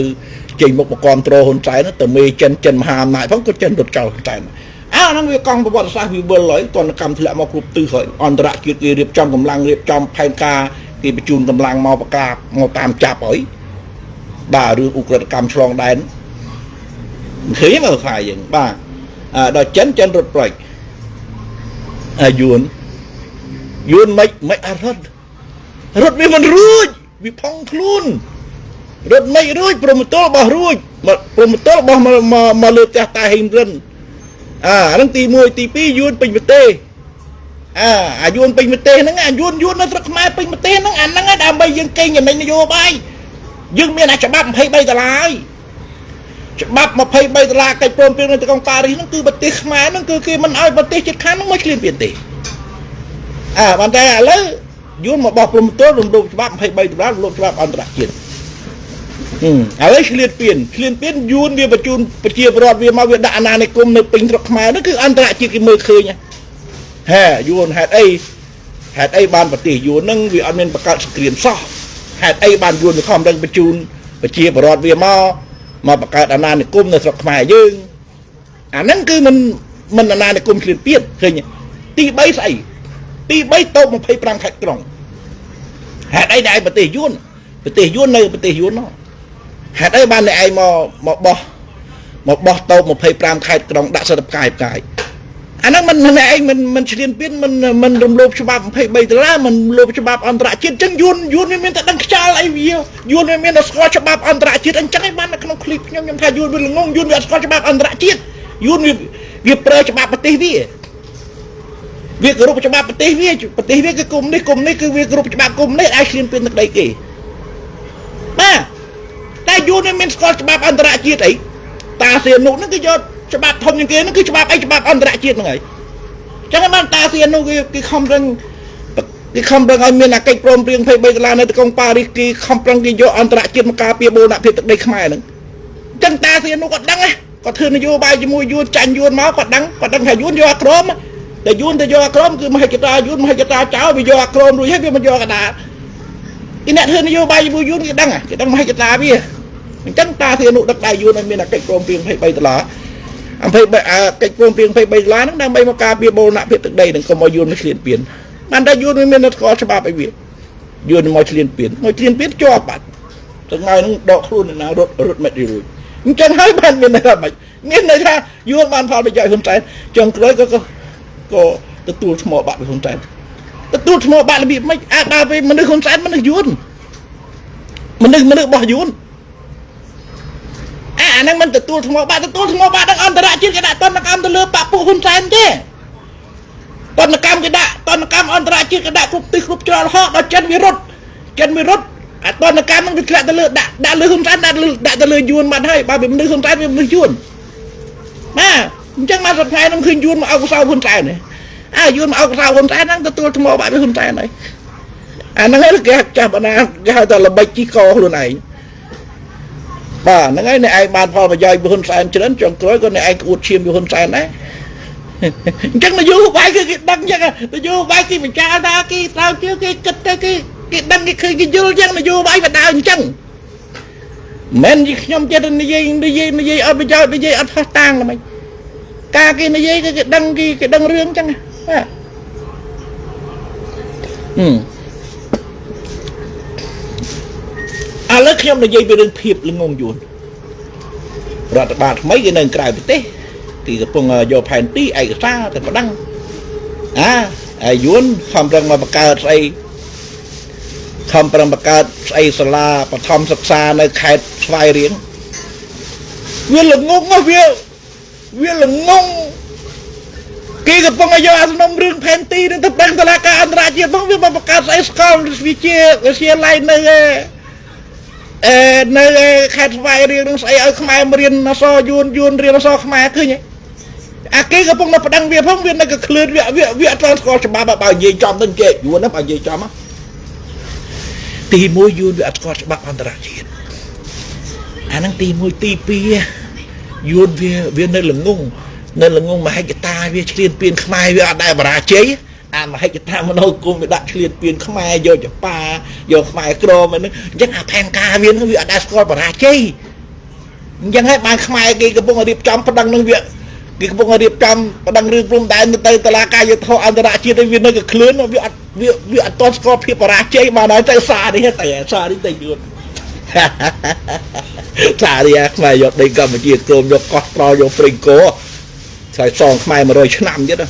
ចេញមុខមកគ្រប់គ្រងហ៊ុនសែនទៅមេចិនចិនមហាអំណាចផងក៏ចិនរត់ចោលហ៊ុនសែនហ្នឹងវាកង់ប្រវត្តិសាស្ត្រវាវិលហើយទណ្ឌកម្មធ្លាក់មកគ្រប់ទិសហើយអន្តរជាតិគេរៀបចំកម្លាំងរៀបចំផែនការគេបញ្ជូនកម្លាំងមកប្រកាសមកតាមចាប់ហើយបាទរឿងឧក្រិដ្ឋកម្មឆ្លងដែនឃើញមើលខ្លាយយើងបាទដល់ចិនចិនរត់ប្រិចយួនយួនមិនអត់រត់រត់វាមិនរួចវាផុងខ្លួនរត់មិនរួចព្រមទល់បោះរួចព្រមទល់បោះមកលើផ្ទះតាហ៊ីងរិនអាហ្នឹងទី1ទី2យួនពេញប្រទេសអាយួនពេញប្រទេសហ្នឹងអាយួនយួននៅស្រុកខ្មែរពេញប្រទេសហ្នឹងអាហ្នឹងដើម្បីយើងកេងចំណេញនយោបាយយើងមានអាច្បាប់23ដុល្លារហើយច្បាប់23ដុល្លារកិច្ចព្រមព្រៀងនៅទីក្រុងប៉ារីសហ្នឹងគឺប្រទេសខ្មែរហ្នឹងគឺគេមិនឲ្យប្រទេសជិតខាងហ្នឹងមកឈ្លានពានទេបានតែឥឡូវយួនមកបោះព្រំទល់រំលោភច្បាប់23ដុល្លាររំលោភច្បាប់អន្តរជាតិឥឡូវឈ្លានពានយួនវាបញ្ជូនប្រជាពលរដ្ឋវាមកវាដាក់អាណានិគមនៅពេញស្រុកខ្មែរហ្នឹងគឺអន្តរជាតិគេមើលឃើញហេយួនហេតុអីបានប្រទេសយួនហ្នឹងវាអត់មានបង្កើតសង្គ្រាមសោះហេតុអីបានយួនវាខំដឹងបញ្ជូនប្រជាពលរដ្ឋវាមកបង្កើតអាណានិគមនៅស្រុកខ្មែរយើងអាហ្នឹងគឺមិនអាណានិគមឈ្លានពានឃើញទី3ស្អីទី3តូប25ខេត្តក្រុងហេតុអីដែលឯងប្រទេសយួននៅប្រទេសយួននោះហេតុអីបានអ្នកឯងមកបោះតូប25ខេត្តក្រុងដាក់សិទ្ធិផ្កាយអាហ្នឹងមិនអ្នកឯងមិនឈ្លានពានមិនរំលោភច្បាប់23ដុល្លារមិនរំលោភច្បាប់អន្តរជាតិអញ្ចឹងយួនវាមានតែដឹងខ្យល់អីវាយួនវាមានតែស្គាល់ច្បាប់អន្តរជាតិអញ្ចឹងឯងបាននៅក្នុងឃ្លីបខ្ញុំថាយួនវាល្ងងយួនវាអត់ស្គាល់ច្បាប់អន្តរជាតិយួនវាប្រើច្បាប់ប្រទេសវាវាគោរពច្បាប់ប្រទេសវាគឺគុំនេះគឺវាគោរពច្បាប់គុំនេះឲ្យឈ្លានពានទឹកដីគេបាទតែយួនវាមានស្គាល់ច្បាប់អន្តរជាតិអីតាសៀនុហ្នឹងគឺយកច្បាប់ធំជាងគេហ្នឹងគឺច្បាប់អីច្បាប់អន្តរជាតិហ្នឹងហើយអញ្ចឹងបានតាសៀនុគេខំរឹងឲ្យមានអាកិច្ចព្រមព្រៀង23ដុល្លារនៅទីក្រុងប៉ារីសគេខំប្រឹងគេយកអន្តរជាតិមកការពារបូរណភាពទឹកដីខ្មែរហ្នឹងអញ្ចឹងតាសៀនុគាត់ដឹងណាគាត់ធ្វើនយោបាយជាមួយយួនចាញ់យួនមកគាត់ដឹងថាយួនយកអាក្រមតែយួនទៅយកអាក្រមគឺមហិច្ឆតាយួនមហិច្ឆតាចោលវាយកអាក្រមរួចហើយវាមិនយកកដាលគេអ្នកធ្វើនយោបាយជាមួយយួនគេដឹងមហិច្ឆតាវាអញ្ចឹងតាសៀនុដឹកដៃយួនឲ្យមានអាកិច្ចព្រមព្រៀង23ដុល្លារកិច្ចព្រមព្រៀង23ដុល្លារហ្នឹងដើម្បីមកការពារបូរណភាពទឹកដីហ្នឹងកុំឲ្យយួនមកឈ្លានពានបានតែយួនវាមានស្គាល់ច្បាប់អីវាយួនមកឈ្លានពានជាប់បាត់ថ្ងៃហ្នឹងដកខ្លួនណារត់មិនរួចអញ្ចឹងហើយបានមានន័យថាម៉េចមានន័យថាយួនបានផលប្រយោជន៍ហ៊ុនសែនចុងក្រោយក៏ទទួលថ្មបាក់ពីហ៊ុនសែនទទួលថ្មបាក់របៀបម៉េចអាចដល់ពេលមនុស្សហ៊ុនសែនមនុស្សយួនមនុស្សរបស់យួនអាហ្នឹងមិនទទួលថ្មបាក់ទទួលថ្មបាក់ដល់អន្តរជាតិគេដាក់ទណ្ឌកម្មទៅលើបពពួកហ៊ុនសែនទេទណ្ឌកម្មគេដាក់ទណ្ឌកម្មអន្តរជាតិគេដាក់គ្រប់ទិសគ្រប់ច្រកហកដល់ចិនវារត់អាទណ្ឌកម្មហ្នឹងវាធ្លាក់ទៅលើដាក់លើហ៊ុនសែនដាក់ទៅលើយួនបាត់ហើយបើវាមនុស្សហ៊ុនសែនវាមនុស្សយួនបាទអញ្ចឹងមកសប្តាហ៍ហ្នឹងឃើញយួនមកអោបសៅហ៊ុនសែនទេយួនមកអោបសៅហ៊ុនសែនហ្នឹងទទួលថ្មបាក់ពីហ៊ុនសែនហើយ អាហ្នឹងឯងគេចាស់បណ្ណាគេហៅថាល្បិចជីកខ្លួនឯងបាទហ្នឹងហើយអ្នកឯងបានផលប្រយោជន៍ពីហ៊ុនសែនច្រើនចុងក្រោយក៏អ្នកឯងក្អួតឈាមពីហ៊ុនសែនដែរអញ្ចឹងនយោបាយគឺគេដឹងអញ្ចឹងនយោបាយគេបញ្ជាថាគេត្រូវជឿគេគិតទៅគេគេដឹងគេឃើញគេយល់អញ្ចឹងនយោបាយបដៅអញ្ចឹងមិនខ្ញុំចិត្តនិយាយនិយាយនិយាយអត់ប្រយោជន៍និយាយអត់ផុសតាងល្មិចការគេនិយាយគឺគេដឹងគេគេដឹងរឿងអញ្ចឹងបាទឥឡូវខ្ញុំនិយាយពីរឿងភាពល្ងងយួនរដ្ឋបាលថ្មីគេនៅក្រៅប្រទេសគេកំពុងយកផែនទីឯកសារទៅប្តឹងអាហើយយួនខំប្រឹងមកបង្កើតស្អីខំប្រឹងបង្កើតស្អីសាលាបឋមសិក្សានៅខេត្តស្វាយរៀងវាល្ងងវាល្ងងគេកំពុងយកអាសំណុំរឿងផែនទីនឹងទៅប្តឹងតុលាការអន្តរជាតិផងវាមកបង្កើតស្អីស្កលវិទ្យាវិទ្យាល័យនៅនៅខេត្តស្វាយរៀងនឹងស្អីឲ្យខ្មែរមករៀនអសយួនយួនរៀនអសខ្មែរឃើញទេអាគេកំពុងនៅប្តឹងវាផងវានៅក៏ឃ្លឿនវាវាវាអត់ស្គាល់ច្បាប់បើនិយាយចំទៅចេះយួនណាបើនិយាយចំទី1យួនវាអត់ស្គាល់ច្បាប់អន្តរជាតិអាហ្នឹងទី1ទី2យួនវាវានៅល្ងងនៅល្ងងមហិច្ឆតាវាឆ្លៀនពៀនខ្មែរវាអត់ដែរបរាជ័យអាមហិច្ឆតាមនោគមវាដាក់ឆ្លៀនពៀនខ្មែរយកចប៉ាយកខ្មែរក្រមហ្នឹងអញ្ចឹងអាផែនការវាហ្នឹងវាអត់ដែលស្គាល់បរាជ័យអញ្ចឹងហើយបានខ្មែរគេកំពុងរៀបចំប្តឹងនឹងវាគេកំពុងរៀបចំប្តឹងរឿងព្រំដែនទៅតុលាការយុត្តិធម៌អន្តរជាតិវានៅក៏ឃ្លឿនវាអត់វាអត់ទាន់ស្គាល់ភាពបរាជ័យបានហើយទៅសារនេះតែសារនេះទៅយួនសារនេះខ្មែរយកដីកម្ពុជាក្រមយកកោះត្រល់យកព្រៃគោខ្សែសងខ្មែរ100ឆ្នាំទៀតណា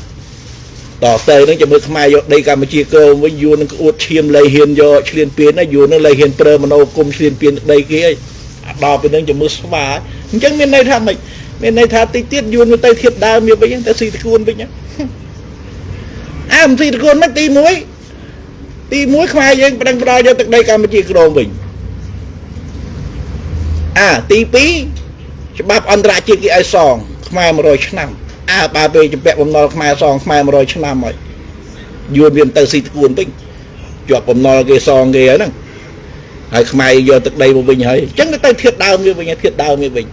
តទៅនឹងជាមួយខ្មែរយកដីកម្ពុជាក្រមវិញយួននឹងក្អួតឈាមលៃហ៊ានយកឆ្លៀនពៀនណាយួននឹងលៃហ៊ានប្រើមโนគមឆ្លៀនពៀនដីគេអីដល់ពេលនឹងជាមួយស្វាអញ្ចឹងមានន័យថាម៉េចមានន័យថាតិចទៀតយួនទៅធៀបដើមវាវិញទៅស៊ីតគួនវិញអើមិនស៊ីតគួនមិនទី1ទី1ខ្មែរយើងប្តឹងផ្ដាល់យកទឹកដីកម្ពុជាក្រមវិញអាទី2ច្បាប់អន្តរជាតិគេឲ្យសងខ្មែរ100ឆ្នាំអើបើពេលជំពាក់បំណុលខ្មែរសងខ្មែរ100ឆ្នាំហើយយួនវាមិនទៅស៊ីតគួនវិញជាប់បំណុលគេសងគេហើយហ្នឹងហើយខ្មែរយកទឹកដីមកវិញហើយអញ្ចឹងទៅធៀបដើមវាវិញធៀបដើមវាវិញ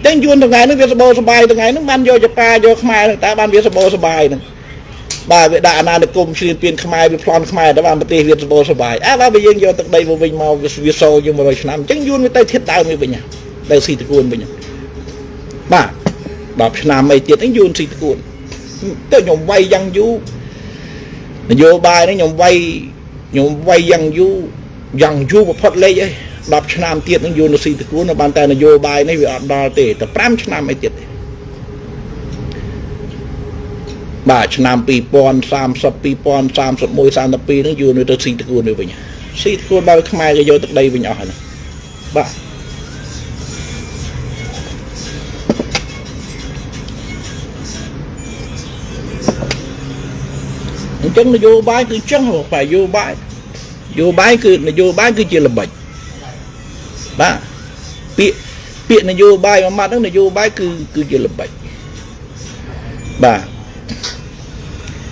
តែយួនថ្ងៃហ្នឹងវាសបោសបាយថ្ងៃហ្នឹងបានយកចប៉ាយកខ្មែរហ្នឹងតើបានវាសបោសបាយហ្នឹងបាទវាដាក់អាណានិគមឈ្លានពានខ្មែរវាប្លន់ខ្មែរតែបានប្រទេសវាសបោសបាយអើបើយើងយកទឹកដីមកវិញមកវាសូយើង100ឆ្នាំអញ្ចឹងយួនវាទៅធៀបដើមវាវិញទៅស៊ីតគួនវិញបាទ10ឆ្នាំអីទៀតហ្នឹងយួនស៊ីតគួនទៅខ្ញុំវាយយ៉ាងយូរនយោបាយហ្នឹងខ្ញុំវាយយ៉ាងយូរយ៉ាងយូរបំផុតលេខអី10ឆ្នាំទៀតហ្នឹងយួនស៊ីតគួនបានតែនយោបាយនេះវាអត់ដល់ទេតែ5ឆ្នាំអីទៀតទេបាទឆ្នាំ2030 2031 32ហ្នឹងយួនទៅស៊ីតគួននេះវិញស៊ីតគួនដល់ខ្មែរគេយកទឹកដីវិញអស់ហើយបាទអញ្ចឹងនយោបាយគឺអញ្ចឹងបាទនយោបាយនយោបាយគឺនយោបាយគឺជាល្បិចបាទពាក្យនយោបាយមួយម៉ាត់ហ្នឹងនយោបាយគឺជាល្បិចបាទ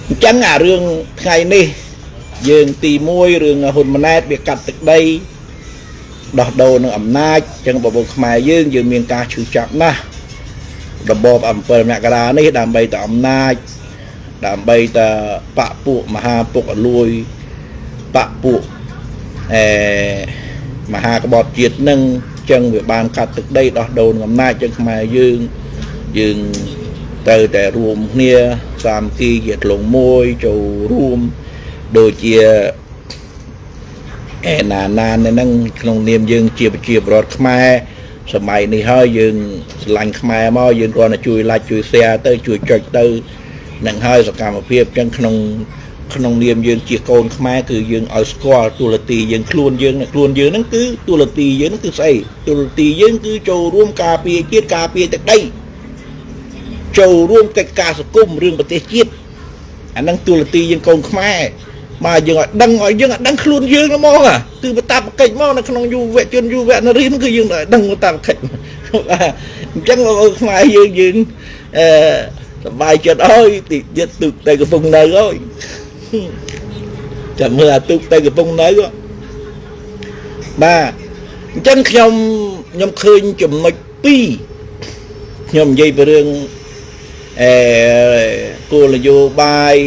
អញ្ចឹងអារឿងថ្ងៃនេះយើងទី1រឿងហ៊ុនម៉ាណែតវាកាត់ទឹកដីដោះដូរនឹងអំណាចអញ្ចឹងបងប្អូនខ្មែរយើងយើងមានការឈឺចាប់ណាស់របប7មករានេះដើម្បីតែអំណាចដើម្បីតែបពពួកមហាពុកអលួយបពពួកមហាក្បត់ជាតិនឹងចឹងវាបានកាត់ទឹកដីដោះដូរនឹងអំណាចចឹងខ្មែរយើងយើងត្រូវតែរួមគ្នាសាមគ្គីជាធ្លុងមួយចូលរួមដូចជាអេណាណាហ្នឹងក្នុងនាមយើងជាប្រជាពលរដ្ឋខ្មែរសម័យនេះហើយយើងស្រឡាញ់ខ្មែរមកយើងគ្រាន់តែជួយ like ជួយ share ទៅជួយចុចទៅនឹងហើយសកម្មភាពចឹងក្នុងក្នុងនាមយើងជាកូនខ្មែរគឺយើងឲ្យស្គាល់ទូលទីយើងខ្លួនយើងខ្លួនយើងហ្នឹងគឺទូលទីយើងហ្នឹងគឺស្អីទូលទីយើងគឺចូលរួមការពារជាតិការពារទឹកដីចូលរួមកិច្ចការសង្គមរឿងប្រទេសជាតិអាហ្នឹងទូលទីយើងកូនខ្មែរបាទយើងឲ្យដឹងឲ្យយើងឲ្យដឹងខ្លួនយើងហ្មងគឺបតាបកិច្ចមកនៅក្នុងយុវជនយុវនារីហ្នឹងគឺយើងឲ្យដឹងបតាបកិច្ចបាទអញ្ចឹងបងប្អូនខ្មែរយើងយើងសប្បាយចិត្តអើយតិចទៀតទូតែកំពុងនៅអើយ ចាំមើលអាទូកទៅកំពង់នៅបាទអញ្ចឹងខ្ញុំឃើញចំណុច2ខ្ញុំនិយាយពីរឿងគោលនយោបាយ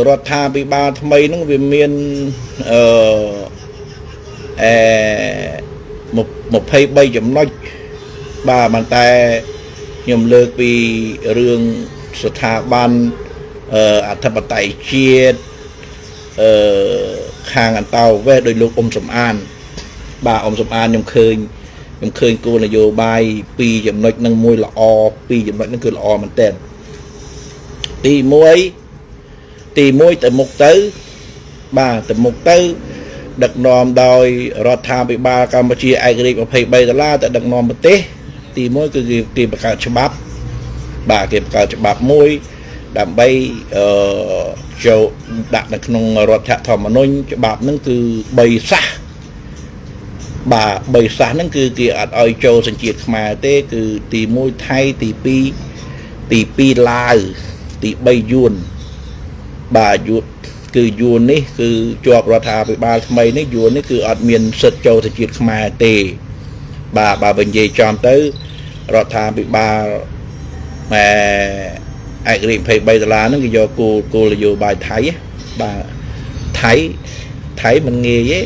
រដ្ឋាភិបាលថ្មីហ្នឹងវាមាន23ចំណុចបាទប៉ុន្តែខ្ញុំលើកពីរឿងស្ថាប័នអធិបតេយ្យជាតិខាងអន្តោវេសដោយលោកអ៊ុំសំអានបាទអ៊ុំសំអានខ្ញុំឃើញគោលនយោបាយពីរចំណុចនឹងមួយល្អពីរចំណុចនឹងគឺល្អមែនទែនទី1ទៅមុខទៅបាទទៅមុខទៅដឹកនាំដោយរដ្ឋាភិបាលកម្ពុជាឯករាជ្យ23ដុល្លារទៅដឹកនាំប្រទេសទី1គឺគេបង្កើតច្បាប់បាទគេបង្កើតច្បាប់មួយដើម្បីចូលដាក់នៅក្នុងរដ្ឋធម្មនុញ្ញច្បាប់ហ្នឹងគឺ3សាសបាទ3សាសហ្នឹងគឺគេអត់ឲ្យចូលសញ្ជាតិខ្មែរទេគឺទី1ថៃទី2ឡាវទី3យួនបាទយួនគឺយួននេះគឺជាប់រដ្ឋាភិបាលថ្មីនេះយួននេះគឺអត់មានសិទ្ធិចូលសញ្ជាតិខ្មែរទេបាទបើនិយាយចំទៅរដ្ឋាភិបាលឯករាជ្យ23ដុល្លារហ្នឹងគេយកគោលនយោបាយថៃបាទថៃមិនងាយទេ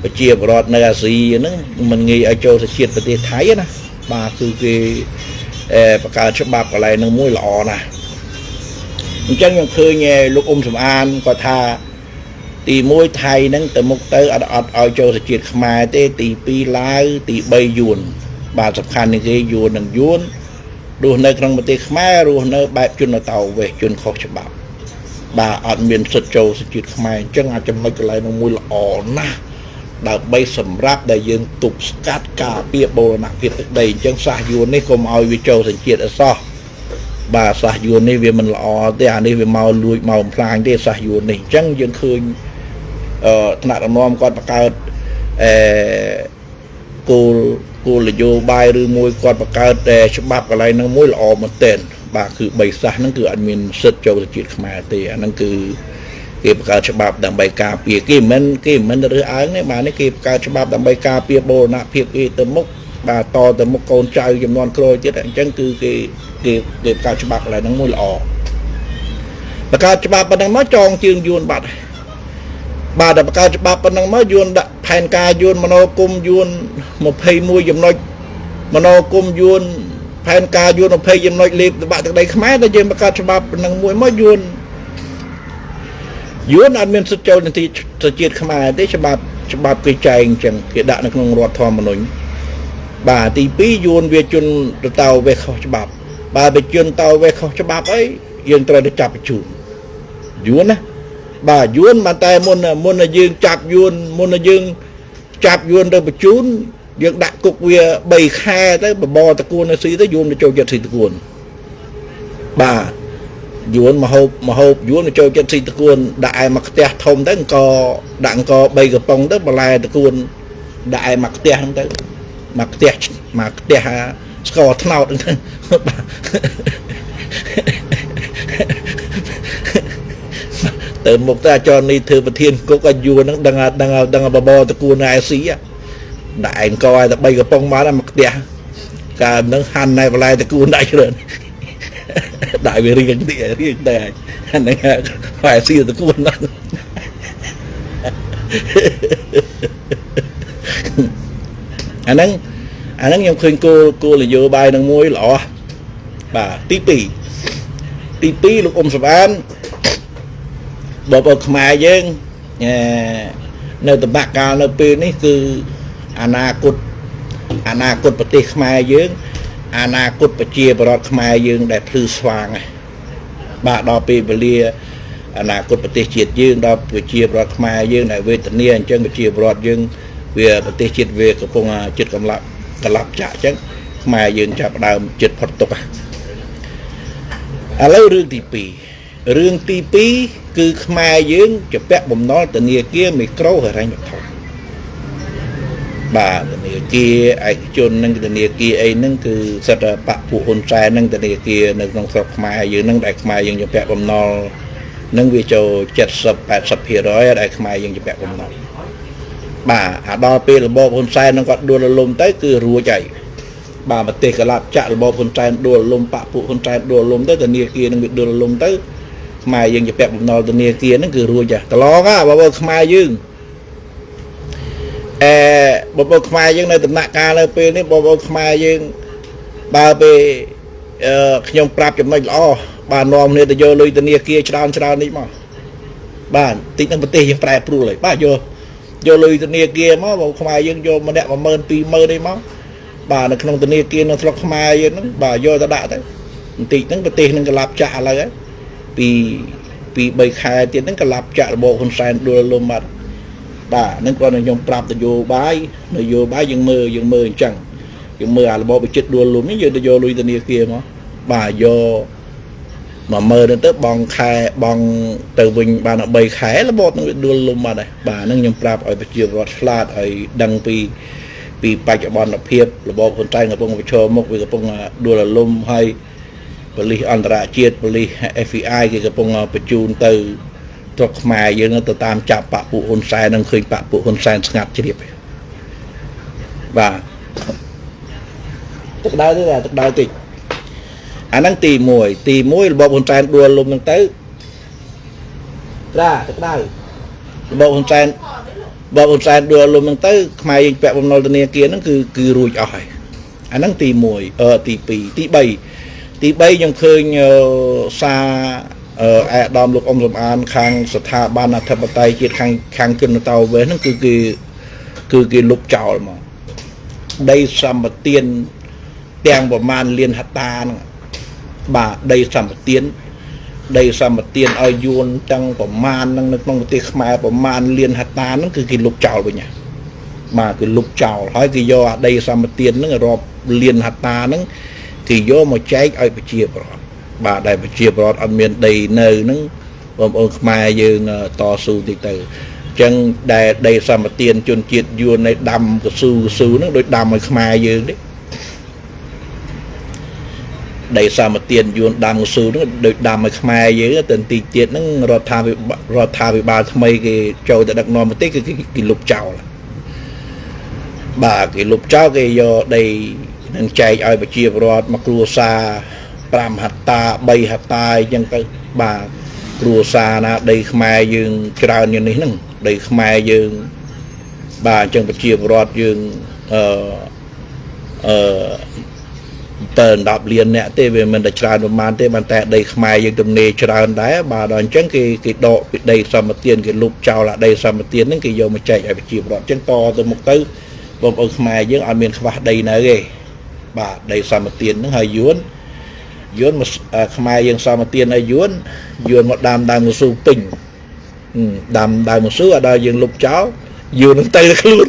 ប្រជាពលរដ្ឋនៅអាស៊ីហ្នឹងមិនងាយឲ្យចូលសញ្ជាតិប្រទេសថៃណាបាទគឺគេបង្កើតច្បាប់កន្លែងហ្នឹងមួយល្អណាស់អញ្ចឹងខ្ញុំឃើញលោកអ៊ុំសំអានគាត់ថាទី1ថៃហ្នឹងទៅមុខទៅអត់ឲ្យចូលសញ្ជាតិខ្មែរទេទី2ឡាវទី3យួនបាទសំខាន់នេះគេយួននិងយួនរស់នៅក្នុងប្រទេសខ្មែររស់នៅបែបជនអន្តោវេសជនខុសច្បាប់បាទអត់មានសិទ្ធិចូលសញ្ជាតិខ្មែរអញ្ចឹងអាចចំណុចកន្លែងនោះមួយល្អណាស់ដើម្បីសម្រាប់ដែលយើងទប់ស្កាត់ការពារបូរណភាពទឹកដីអញ្ចឹងសាសយួននេះកុំឲ្យវាចូលសញ្ជាតិអសោះបាទសាសយួននេះវាមិនល្អទេអានេះវាមកលួចមកបំផ្លាញទេសាសយួននេះអញ្ចឹងយើងឃើញថ្នាក់ដឹកនាំគាត់បង្កើតគោលនយោបាយឬមួយគាត់បង្កើតច្បាប់កន្លែងហ្នឹងមួយល្អមែនទែនបាទគឺ3សាសហ្នឹងគឺអត់មានសិទ្ធិចូលជាតិខ្មែរទេអាហ្នឹងគឺគេបង្កើតច្បាប់ដើម្បីការពារគេមិនរើសអើងទេបាទនេះគេបង្កើតច្បាប់ដើម្បីការពារបូរណភាពគេទៅមុខបាទតទៅមុខកូនចៅចំនួនក្រោយទៀតអញ្ចឹងគឺគេបង្កើតច្បាប់កន្លែងហ្នឹងមួយល្អបង្កើតច្បាប់ប៉ុណ្ណឹងមកចងជើងយួនបាត់បាទតែបង្កើតច្បាប់ប៉ុណ្ណឹងមកយួនដាក់ផែនការយួនមនោគមយួន21ចំណុចមនោគមយួនផែនការយួន20ចំណុចលេបបាក់ទឹកដីខ្មែរតែយើងបង្កើតច្បាប់ប៉ុណ្ណឹងមួយមកយួនអត់មានសិទ្ធិចូលនទីជាតិខ្មែរទេច្បាប់គេចែងអញ្ចឹងគេដាក់នៅក្នុងរដ្ឋធម្មនុញ្ញបាទទី2យួនវាជនទៅតោវេខុសច្បាប់បាទវាជនតោវេខុសច្បាប់អីយើងត្រូវទៅចាប់បញ្ជូនយួនណាបាទយួនបានតែមុនយើងចាប់យួនមុនយើងចាប់យួនទៅបញ្ជូនយើងដាក់គុកវា3ខែទៅបបរតកួននៅស៊ីទៅយួនទៅចូលចិត្តស៊ីតកួនបាទយួនមកហូបយួនទៅចូលចិត្តស៊ីតកួនដាក់ឯមកផ្ទះធំទៅអង្គដាក់អង្គ3កំប៉ុងទៅបន្លែតកួនដាក់ឯមកផ្ទះហ្នឹងទៅមកផ្ទះស្ករត្នោតហ្នឹងទៅបាទទៅមុខទៅអាចនេះធ្វើប្រធានគុកឲ្យយួនហ្នឹងដឹងបបរតកួនឯស៊ីដាក់ឯអង្គឲ្យតែ3កំប៉ុងមកមកផ្ទះកាលហ្នឹងហាន់ណែបន្លែតកួនដាក់ច្រើនដាក់វារៀងតិចរៀងដែរហ្នឹងហើយស៊ីតកួនហ្នឹងអាហ្នឹងខ្ញុំឃើញគោលនយោបាយនឹងមួយល្អបាទទី2លោកអ៊ុំសំអានបងប្អូនខ្មែរយើងនៅតំណាក់កាលនៅពេលនេះគឺអនាគតប្រទេសខ្មែរយើងអនាគតប្រជាពលរដ្ឋខ្មែរយើងដែលភ្លឺស្វាងបាទដល់ពេលវេលាអនាគតប្រទេសជាតិយើងដល់ប្រជាពលរដ្ឋខ្មែរយើងដែលវេទនាអញ្ចឹងប្រជាពលរដ្ឋយើងវាប្រទេសជាតិវាកំពុងចិត្តកំឡាប់ចាក់អញ្ចឹងខ្មែរយើងចាប់ដើមចិត្តផុតទុក្ខឥឡូវរឿងទី2រឿងទី2គឺខ្មែរយើងជាពាក់បំណុលធនាគារមីក្រូហិរញ្ញវត្ថុបាទធនាគារឯកជននិងធនាគារអីហ្នឹងគឺសិទ្ធិបពពួកហ៊ុនសែននិងធនាគារនៅក្នុងស្រុកខ្មែរយើងហ្នឹងដែលខ្មែរយើងជាពាក់បំណុល នឹងវាចូល70 80%ដែលខ្មែរយើងជាពាក់បំណុលបាទអាដល់ពេលរបបហ៊ុនសែននឹងគាត់ដួលរលំទៅគឺរួចហើយបាទប្រទេសកលាប់ចាក់របបហ៊ុនសែនដួលរលំបពពួកហ៊ុនសែនដួលរលំទៅធនាគារនឹងវាដួលរលំទៅខ្មែរយើងជាពាក់បំណុលធនាគារហ្នឹងគឺរួចហើយត្រឡងហ่าបងប្អូនខ្មែរយើងអេបងប្អូនខ្មែរយើងនៅដំណាក់កាលនៅពេលនេះបងប្អូនខ្មែរយើងបើពេលខ្ញុំប្រាប់ចំណុចល្អបាទនាំគ្នាទៅយកលុយធនាគារច្រើនច្រើននេះមកបាទតិចនឹងប្រទេសយើងប្រែប្រួលហើយបាទយកលុយធនាគារមកបងខ្មែរយើងយកម្នាក់10000 20000នេះមកបាទនៅក្នុងធនាគារនៅស្រុកខ្មែរយើងហ្នឹងបាទយកទៅដាក់ទៅបន្តិចហ្នឹងប្រទេសនឹងក្លាប់ចាក់ឥឡូវហើយពី3ខែទៀតហ្នឹងក្លាប់ចាក់របបហ៊ុនសែនដួលលំបាត់បាទហ្នឹងគាត់នឹងខ្ញុំប្រាប់នយោបាយយើងមើលអញ្ចឹងយើងមើលអារបបវិចិត្រដួលលំនេះយើងទៅយកលុយធនាគារមកបាទយក10000ហ្នឹងទៅបងខែបងទៅវិញបាន3ខែរបបនឹងវាដួលលំបាត់ហើយបាទហ្នឹងខ្ញុំប្រាប់ឲ្យប្រជាពលរដ្ឋឆ្លាតឲ្យដឹងពីបច្ចុប្បន្នភាពរបបហ៊ុនសែនកំពុងប្រឈមមុខវាកំពុងដួលរលំហើយប៉ូលីសអន្តរជាតិប៉ូលីស FBI គេកំពុងបញ្ជូនទៅស្រុកខ្មែរយើងទៅតាមចាប់បពពួកហ៊ុនសែននឹងឃើញបពពួកហ៊ុនសែនស្ងាត់ជ្រាបបាទទឹកដៅទេទឹកដៅតិចអាហ្នឹងទី1ទី1របបហ៊ុនសែនដួលលំហ្នឹងទៅត្រាទឹកដៅរបបហ៊ុនសែនដួលលំហ្នឹងទៅខ្មែរយើងពាក់បំណុលធនាគារហ្នឹងគឺរួចអស់ហើយអាហ្នឹងទី1ទី2ទី3ទី3ខ្ញុំឃើញសារឯកឧត្តមលោកអ៊ំសំអានខាងស្ថាប័នអធិបតេយ្យជាតិខាងជនតោវេសហ្នឹងគឺគេលុបចោលមកដីសម្បទានទាំងប្រមាណលានហត្តាហ្នឹងបាទដីសម្បទានឲ្យយួនទាំងប្រមាណហ្នឹងនៅក្នុងប្រទេសខ្មែរប្រមាណលានហត្តាហ្នឹងគឺគេលុបចោលវិញបាទគេលុបចោលហើយគេយកអាដីសម្បទានហ្នឹងរាប់លានហត្តាហ្នឹងគេយកមកចែកឲ្យប្រជាពលរដ្ឋបាទដែលប្រជាពលរដ្ឋអត់មានដីនៅហ្នឹងបងប្អូនខ្មែរយើងតស៊ូតិចទៅអញ្ចឹងដែលដីសម្បទានជនជាតិយួននៃដាំកស៊ូហ្នឹងដូចដាំឲ្យខ្មែរយើងទេដីសម្បទានយួនដាំកស៊ូហ្នឹងដូចដាំឲ្យខ្មែរយើងទៅបន្តិចទៀតហ្នឹងរដ្ឋាភិបាលថ្មីគេចូលទៅដឹកនាំប្រទេសគឺគេលុបចោលបាទគេលុបចោលគេយកដីនឹងចែកឲ្យប្រជាពលរដ្ឋមកគ្រួសារ5ហត្តា3ហត្តាអញ្ចឹងទៅបាទគ្រួសារណាដីខ្មែរយើងច្រើនយ៉ាងនេះហ្នឹងដីខ្មែរយើងបាទអញ្ចឹងប្រជាពលរដ្ឋយើងអឺទៅ10លានអ្នកទេវាមិនតែច្រើនប្រហែលទេបានតែដីខ្មែរយើងទំនេរច្រើនដែរបាទដល់អញ្ចឹងគេដកពីដីសម្បទានគេលុបចោលអាដីសម្បទានហ្នឹងគេយកមកចែកឲ្យប្រជាពលរដ្ឋអញ្ចឹងតទៅមុខទៅបងប្អូនខ្មែរយើងអត់មានខ្វះដីនៅទេបាទដីសម្បទានហ្នឹងហើយយួនមកខ្មែរយើងសម្បទានឲ្យយួនមកដាំដើមកស៊ូពេញដាំដើមកស៊ូឲ្យដល់យើងលុបចោលយួននឹងទៅខ្លួន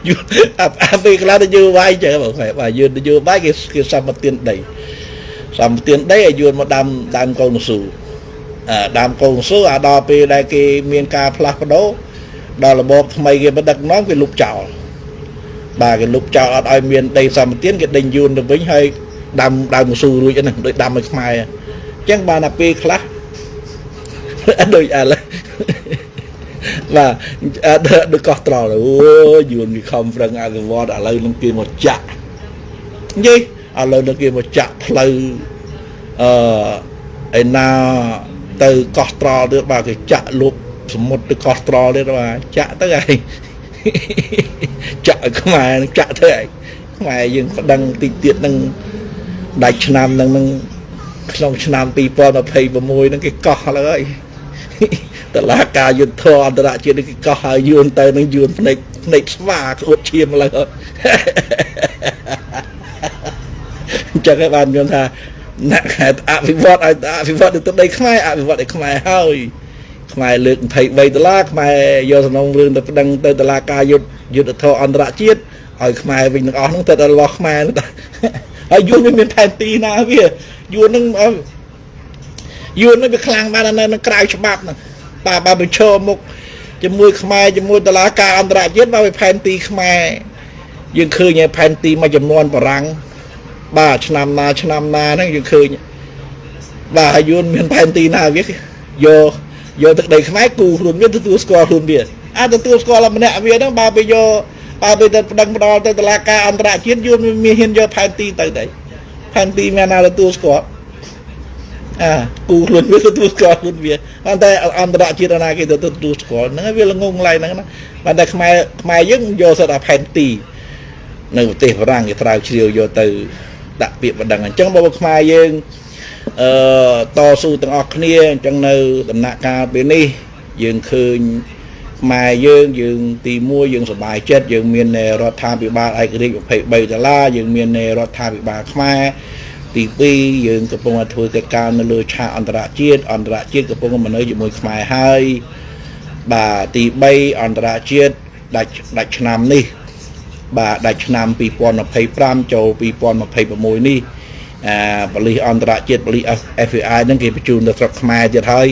យួនអាពេលខ្លះទៅយូរវាយចឹងបងបាទយួនទៅយូរវាយគេសម្បទានដីសម្បទានដីឲ្យយួនមកដាំដើមកូនស៊ូដើមកូនស៊ូអាដល់ពេលដែលគេមានការផ្លាស់ប្ដូរដល់របបថ្មីគេមកដឹកនាំគេលុបចោលបាទគេលុបចោលអត់ឲ្យមានដីសម្បទានគេដេញយួនទៅវិញហើយដាំដើមស៊ូរួចហ្នឹងដូចដាំឲ្យខ្មែរអញ្ចឹងបានតែពេលខ្លះដូចឥឡូវបាទដូចកោះត្រល់អូយួនវាខំប្រឹងអភិវឌ្ឍឥឡូវនឹងគេមកចាក់និយាយឥឡូវនឹងគេមកចាក់ផ្លូវឯណាទៅកោះត្រល់ទៀតបាទគេចាក់លុបសមុទ្រទៅកោះត្រល់ទៀតបាទចាក់ទៅឯងចាក់ឲ្យខ្មែរចាក់ទៅឯងខ្មែរយើងប្តឹងតិចទៀតនឹងដាច់ឆ្នាំនឹងក្នុងឆ្នាំ2026នឹងគេកោះឡើយតឡាការយុទ្ធធរអន្តរជាតិនេះគេកោះឲ្យយួនទៅនឹងយួនភ្នែកស្វាក្អួតឈាមឡើយអញ្ចឹងឯងបានយល់ថាអ្នកខេត្តអភិវឌ្ឍឲ្យអភិវឌ្ឍទៅដីខ្មែរអភិវឌ្ឍឲ្យខ្មែរហើយខ្មែរលើក23ដុល្លារខ្មែរយកសំណុំរឿងទៅប្តឹងទៅតឡាការយុទ្ធធរអន្តរជាតិឲ្យខ្មែរវិញទាំងអស់ហ្នឹងទៅដល់របស់ខ្មែរហើយយួនវាមានផែនទីណាវាយួនហ្នឹងវាខ្លាំងបាននៅក្រៅច្បាប់ហ្នឹងបាទបើប្រឈមមុខជាមួយខ្មែរជាមួយតឡាការអន្តរជាតិបើវាផែនទីខ្មែរយើងឃើញហើយផែនទីមួយចំនួនបារាំងបាទឆ្នាំណាឆ្នាំណាហ្នឹងយើងឃើញ បាទហើយយួនមានផែនទីណាវាយកយកទឹកដីខ្មែរគូខ្លួនវាទទួលស្គាល់ខ្លួនវាអាទទួលស្គាល់ម្នាក់វាហ្នឹងបើไปយកបើไปទៅប្តឹងផ្ដល់ទៅតុលាការអន្តរជាតិយួនមានហ៊ានយកផែនទីទៅទេផែនទីមានណាទទួលស្គាល់អាគូខ្លួនវាទទួលស្គាល់ខ្លួនវាតែអន្តរជាតិណាគេទៅទទួលស្គាល់ហ្នឹងវាល្ងងឡៃហ្នឹងណាបានតែខ្មែរយើងយកសិតអាផែនទីនៅប្រទេសបារាំងគេត្រាវជ្រាវយកទៅដាក់ពាក្យបណ្ដឹងអញ្ចឹងបើខ្មែរយើងតស៊ូទាំងអស់គ្នាអញ្ចឹងនៅដំណាក់កាលពេលនេះយើងឃើញខ្មែរយើងយើងទី1យើងសប្បាយចិត្តយើងមានរដ្ឋាភិបាលឯករាជ្យ23ដុល្លារយើងមានរដ្ឋាភិបាលខ្មែរទី2យើងកំពុងតែធ្វើកិច្ចការនៅលើឆាកអន្តរជាតិអន្តរជាតិកំពុងមកនៅជាមួយខ្មែរហើយបាទទី3អន្តរជាតិដាច់ឆ្នាំនេះបាទដាច់ឆ្នាំ2025ចូល2026នេះប៉ូលីសអន្តរជាតិប៉ូលីស FBI ហ្នឹងគេបញ្ជូនទៅស្រុកខ្មែរទៀតហើយ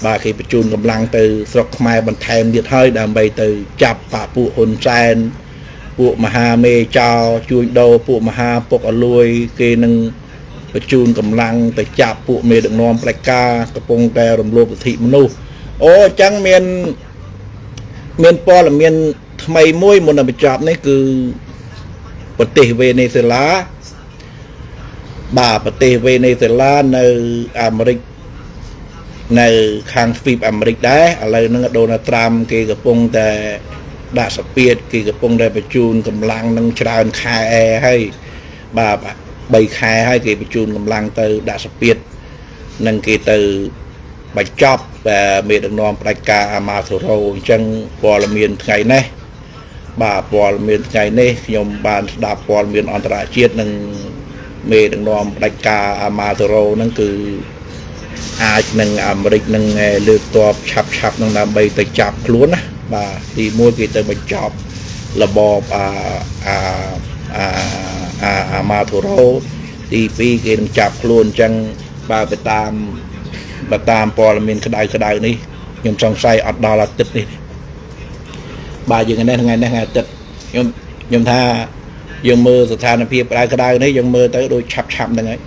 បាទគេបញ្ជូនកម្លាំងទៅស្រុកខ្មែរបន្ថែមទៀតហើយដើម្បីទៅចាប់បាពួកហ៊ុនសែនពួកមហាមេចោជួញដូរពួកមហាពុកអលួយគេនឹងបញ្ជូនកម្លាំងទៅចាប់ពួកមេដឹកនាំផ្ដាច់ការកំពុងតែរំលោភសិទ្ធិមនុស្សអូអញ្ចឹងមានព័ត៌មានថ្មីមួយមុននឹងបញ្ចប់នេះគឺប្រទេសវេណេស៊ុយឡាបាទប្រទេសវេណេស៊ុយឡានៅអាមេរិកនៅខាងទ្វីបអាមេរិកដែរឥឡូវហ្នឹងដូណាល់ត្រាំគេកំពុងតែដាក់សពាតគេកំពុងតែបញ្ជូនកម្លាំងនឹងច្រើនខែហើយបាទ3ខែហើយគេបញ្ជូនកម្លាំងទៅដាក់សពាតនឹងគេទៅបញ្ចប់មេដឹកនាំផ្ដាច់ការអាម៉ាសូរ៉ូអញ្ចឹងព័ត៌មានថ្ងៃនេះបាទព័ត៌មានថ្ងៃនេះខ្ញុំបានស្ដាប់ព័ត៌មានអន្តរជាតិនិងមេដឹកនាំផ្ដាច់ការអាម៉ាសូរ៉ូហ្នឹងគឺអាចនឹងអាមេរិកនឹងលើកទ័ពឆាប់ៗនឹងដើម្បីទៅចាប់ខ្លួនណាបាទទី1គេទៅបញ្ចប់របបអាម៉ាធូរ៉ូទី2គេនឹងចាប់ខ្លួនអញ្ចឹងបើទៅតាមព័ត៌មានក្តៅៗនេះខ្ញុំសង្ស័យអត់ដល់អាទិត្យនេះបាទយើងនេះថ្ងៃនេះថ្ងៃអាទិត្យខ្ញុំថាយើងមើលស្ថានភាពក្តៅៗនេះយើងមើលទៅដូចឆាប់ៗហ្នឹងហើយ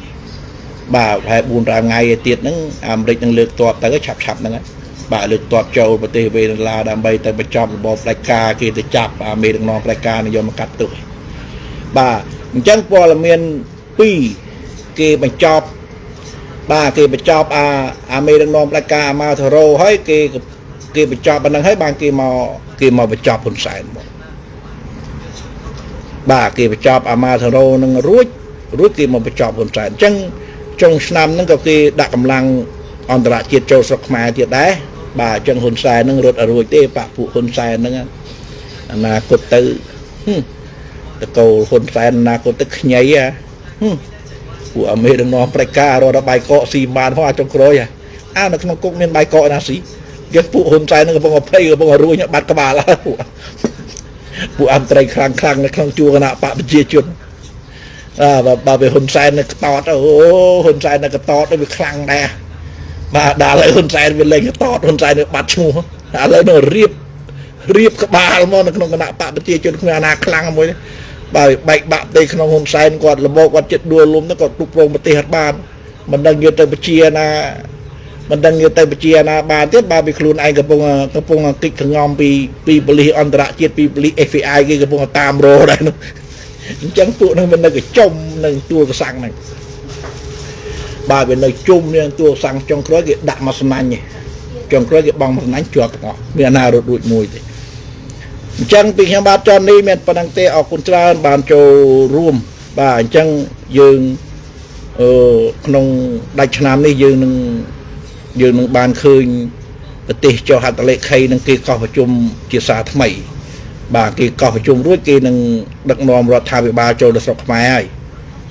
បាទប្រហែល4 5ថ្ងៃឯទៀតហ្នឹងអាមេរិកនឹងលើកទ័ពទៅឆាប់ៗហ្នឹងហើយបាទលើកទ័ពចូលប្រទេសវេណេស៊ុយឡាដើម្បីទៅបញ្ចប់របបផ្ដាច់ការគេទៅចាប់អាមេដឹកនាំផ្ដាច់ការនេះយកមកកាត់ទោសបាទអញ្ចឹងព័ត៌មាន2គេបញ្ចប់បាទគេបញ្ចប់អាមេដឹកនាំផ្ដាច់ការអាម៉ាធូរ៉ូហើយគេបញ្ចប់ប៉ុណ្ណឹងហើយបានគេមកបញ្ចប់ហ៊ុនសែនមកបាទគេបញ្ចប់អាម៉ាធូរ៉ូនឹងរួចគេមកបញ្ចប់ហ៊ុនសែនអញ្ចឹងចុងឆ្នាំហ្នឹងក៏គេដាក់កម្លាំងអន្តរជាតិចូលស្រុកខ្មែរទៀតដែរបាទអញ្ចឹងហ៊ុនសែនហ្នឹងរត់អត់រួចទេបាក់ពួកហ៊ុនសែនហ្នឹងអនាគតទៅតកូលហ៊ុនសែនអនាគតទៅខ្ញីហ៎ពួកអាមេដឹកនាំផ្ដាច់ការរត់ដល់បាយកកស៊ីបានផងអាចុងក្រោយអើនៅក្នុងគុកមានបាយកកណាស៊ីយើងពួកហ៊ុនសែនហ្នឹងកំពុងភ័យកំពុងរួញបាត់ក្បាលហើយពួកអន្តរខ្លាំងៗនៅក្នុងជួរគណៈបកប្រជាជនបាទបើវាហ៊ុនសែននៅកតតអូហ៊ុនសែននៅកតតវាខ្លាំងដែរបាទដល់ហើយហ៊ុនសែនវាលេងកតតហ៊ុនសែនវាបាត់ឈ្មោះឥឡូវនៅរៀបក្បាលមកនៅក្នុងគណៈបកប្រជាជនគ្មានអាណាខ្លាំងមួយបាទបែកបាក់ទេក្នុងហ៊ុនសែនគាត់លបគាត់ចិត្តដួលលំទៅគាត់គ្រប់គ្រងប្រទេសអត់បានមិនដឹងយកទៅប្រជាណាមិនដឹងយកទៅប្រជាណាបានទៀតបាទវាខ្លួនឯងកំពុងគិតកងំពីប៉ូលីសអន្តរជាតិពីប៉ូលីស FBI គេកំពុងតាមរកដែរនោះអញ្ចឹងពួកនឹងវានៅកញ្ចុំនឹងទួលកសាំងហ្នឹងបាទវានៅជុំនឹងទួលកសាំងចុងក្រោយគេដាក់មកស្នាញ់ចុងក្រោយគេបងមកស្នាញ់ជាប់ទាំងអស់មានអាណារត់រួចមួយទេអញ្ចឹងពីខ្ញុំបាទចននេះមានប៉ុណ្្នឹងទេអរគុណច្រើនបានចូលរួមបាទអញ្ចឹងយើងក្នុងដាច់ឆ្នាំនេះយើងនឹងបានឃើញប្រទេសចុះហត្ថលេខីនឹងគេកោះប្រជុំជាសារថ្មីបាទគេកោះប្រជុំរួចគេនឹងដឹកនាំរដ្ឋាភិបាលចូលទៅស្រុកខ្មែរហើយ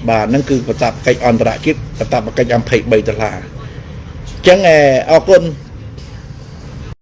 បាទហ្នឹងគឺកាតព្វកិច្ចអន្តរជាតិកាតព្វកិច្ច23ដុល្លារអញ្ចឹងអរគុណ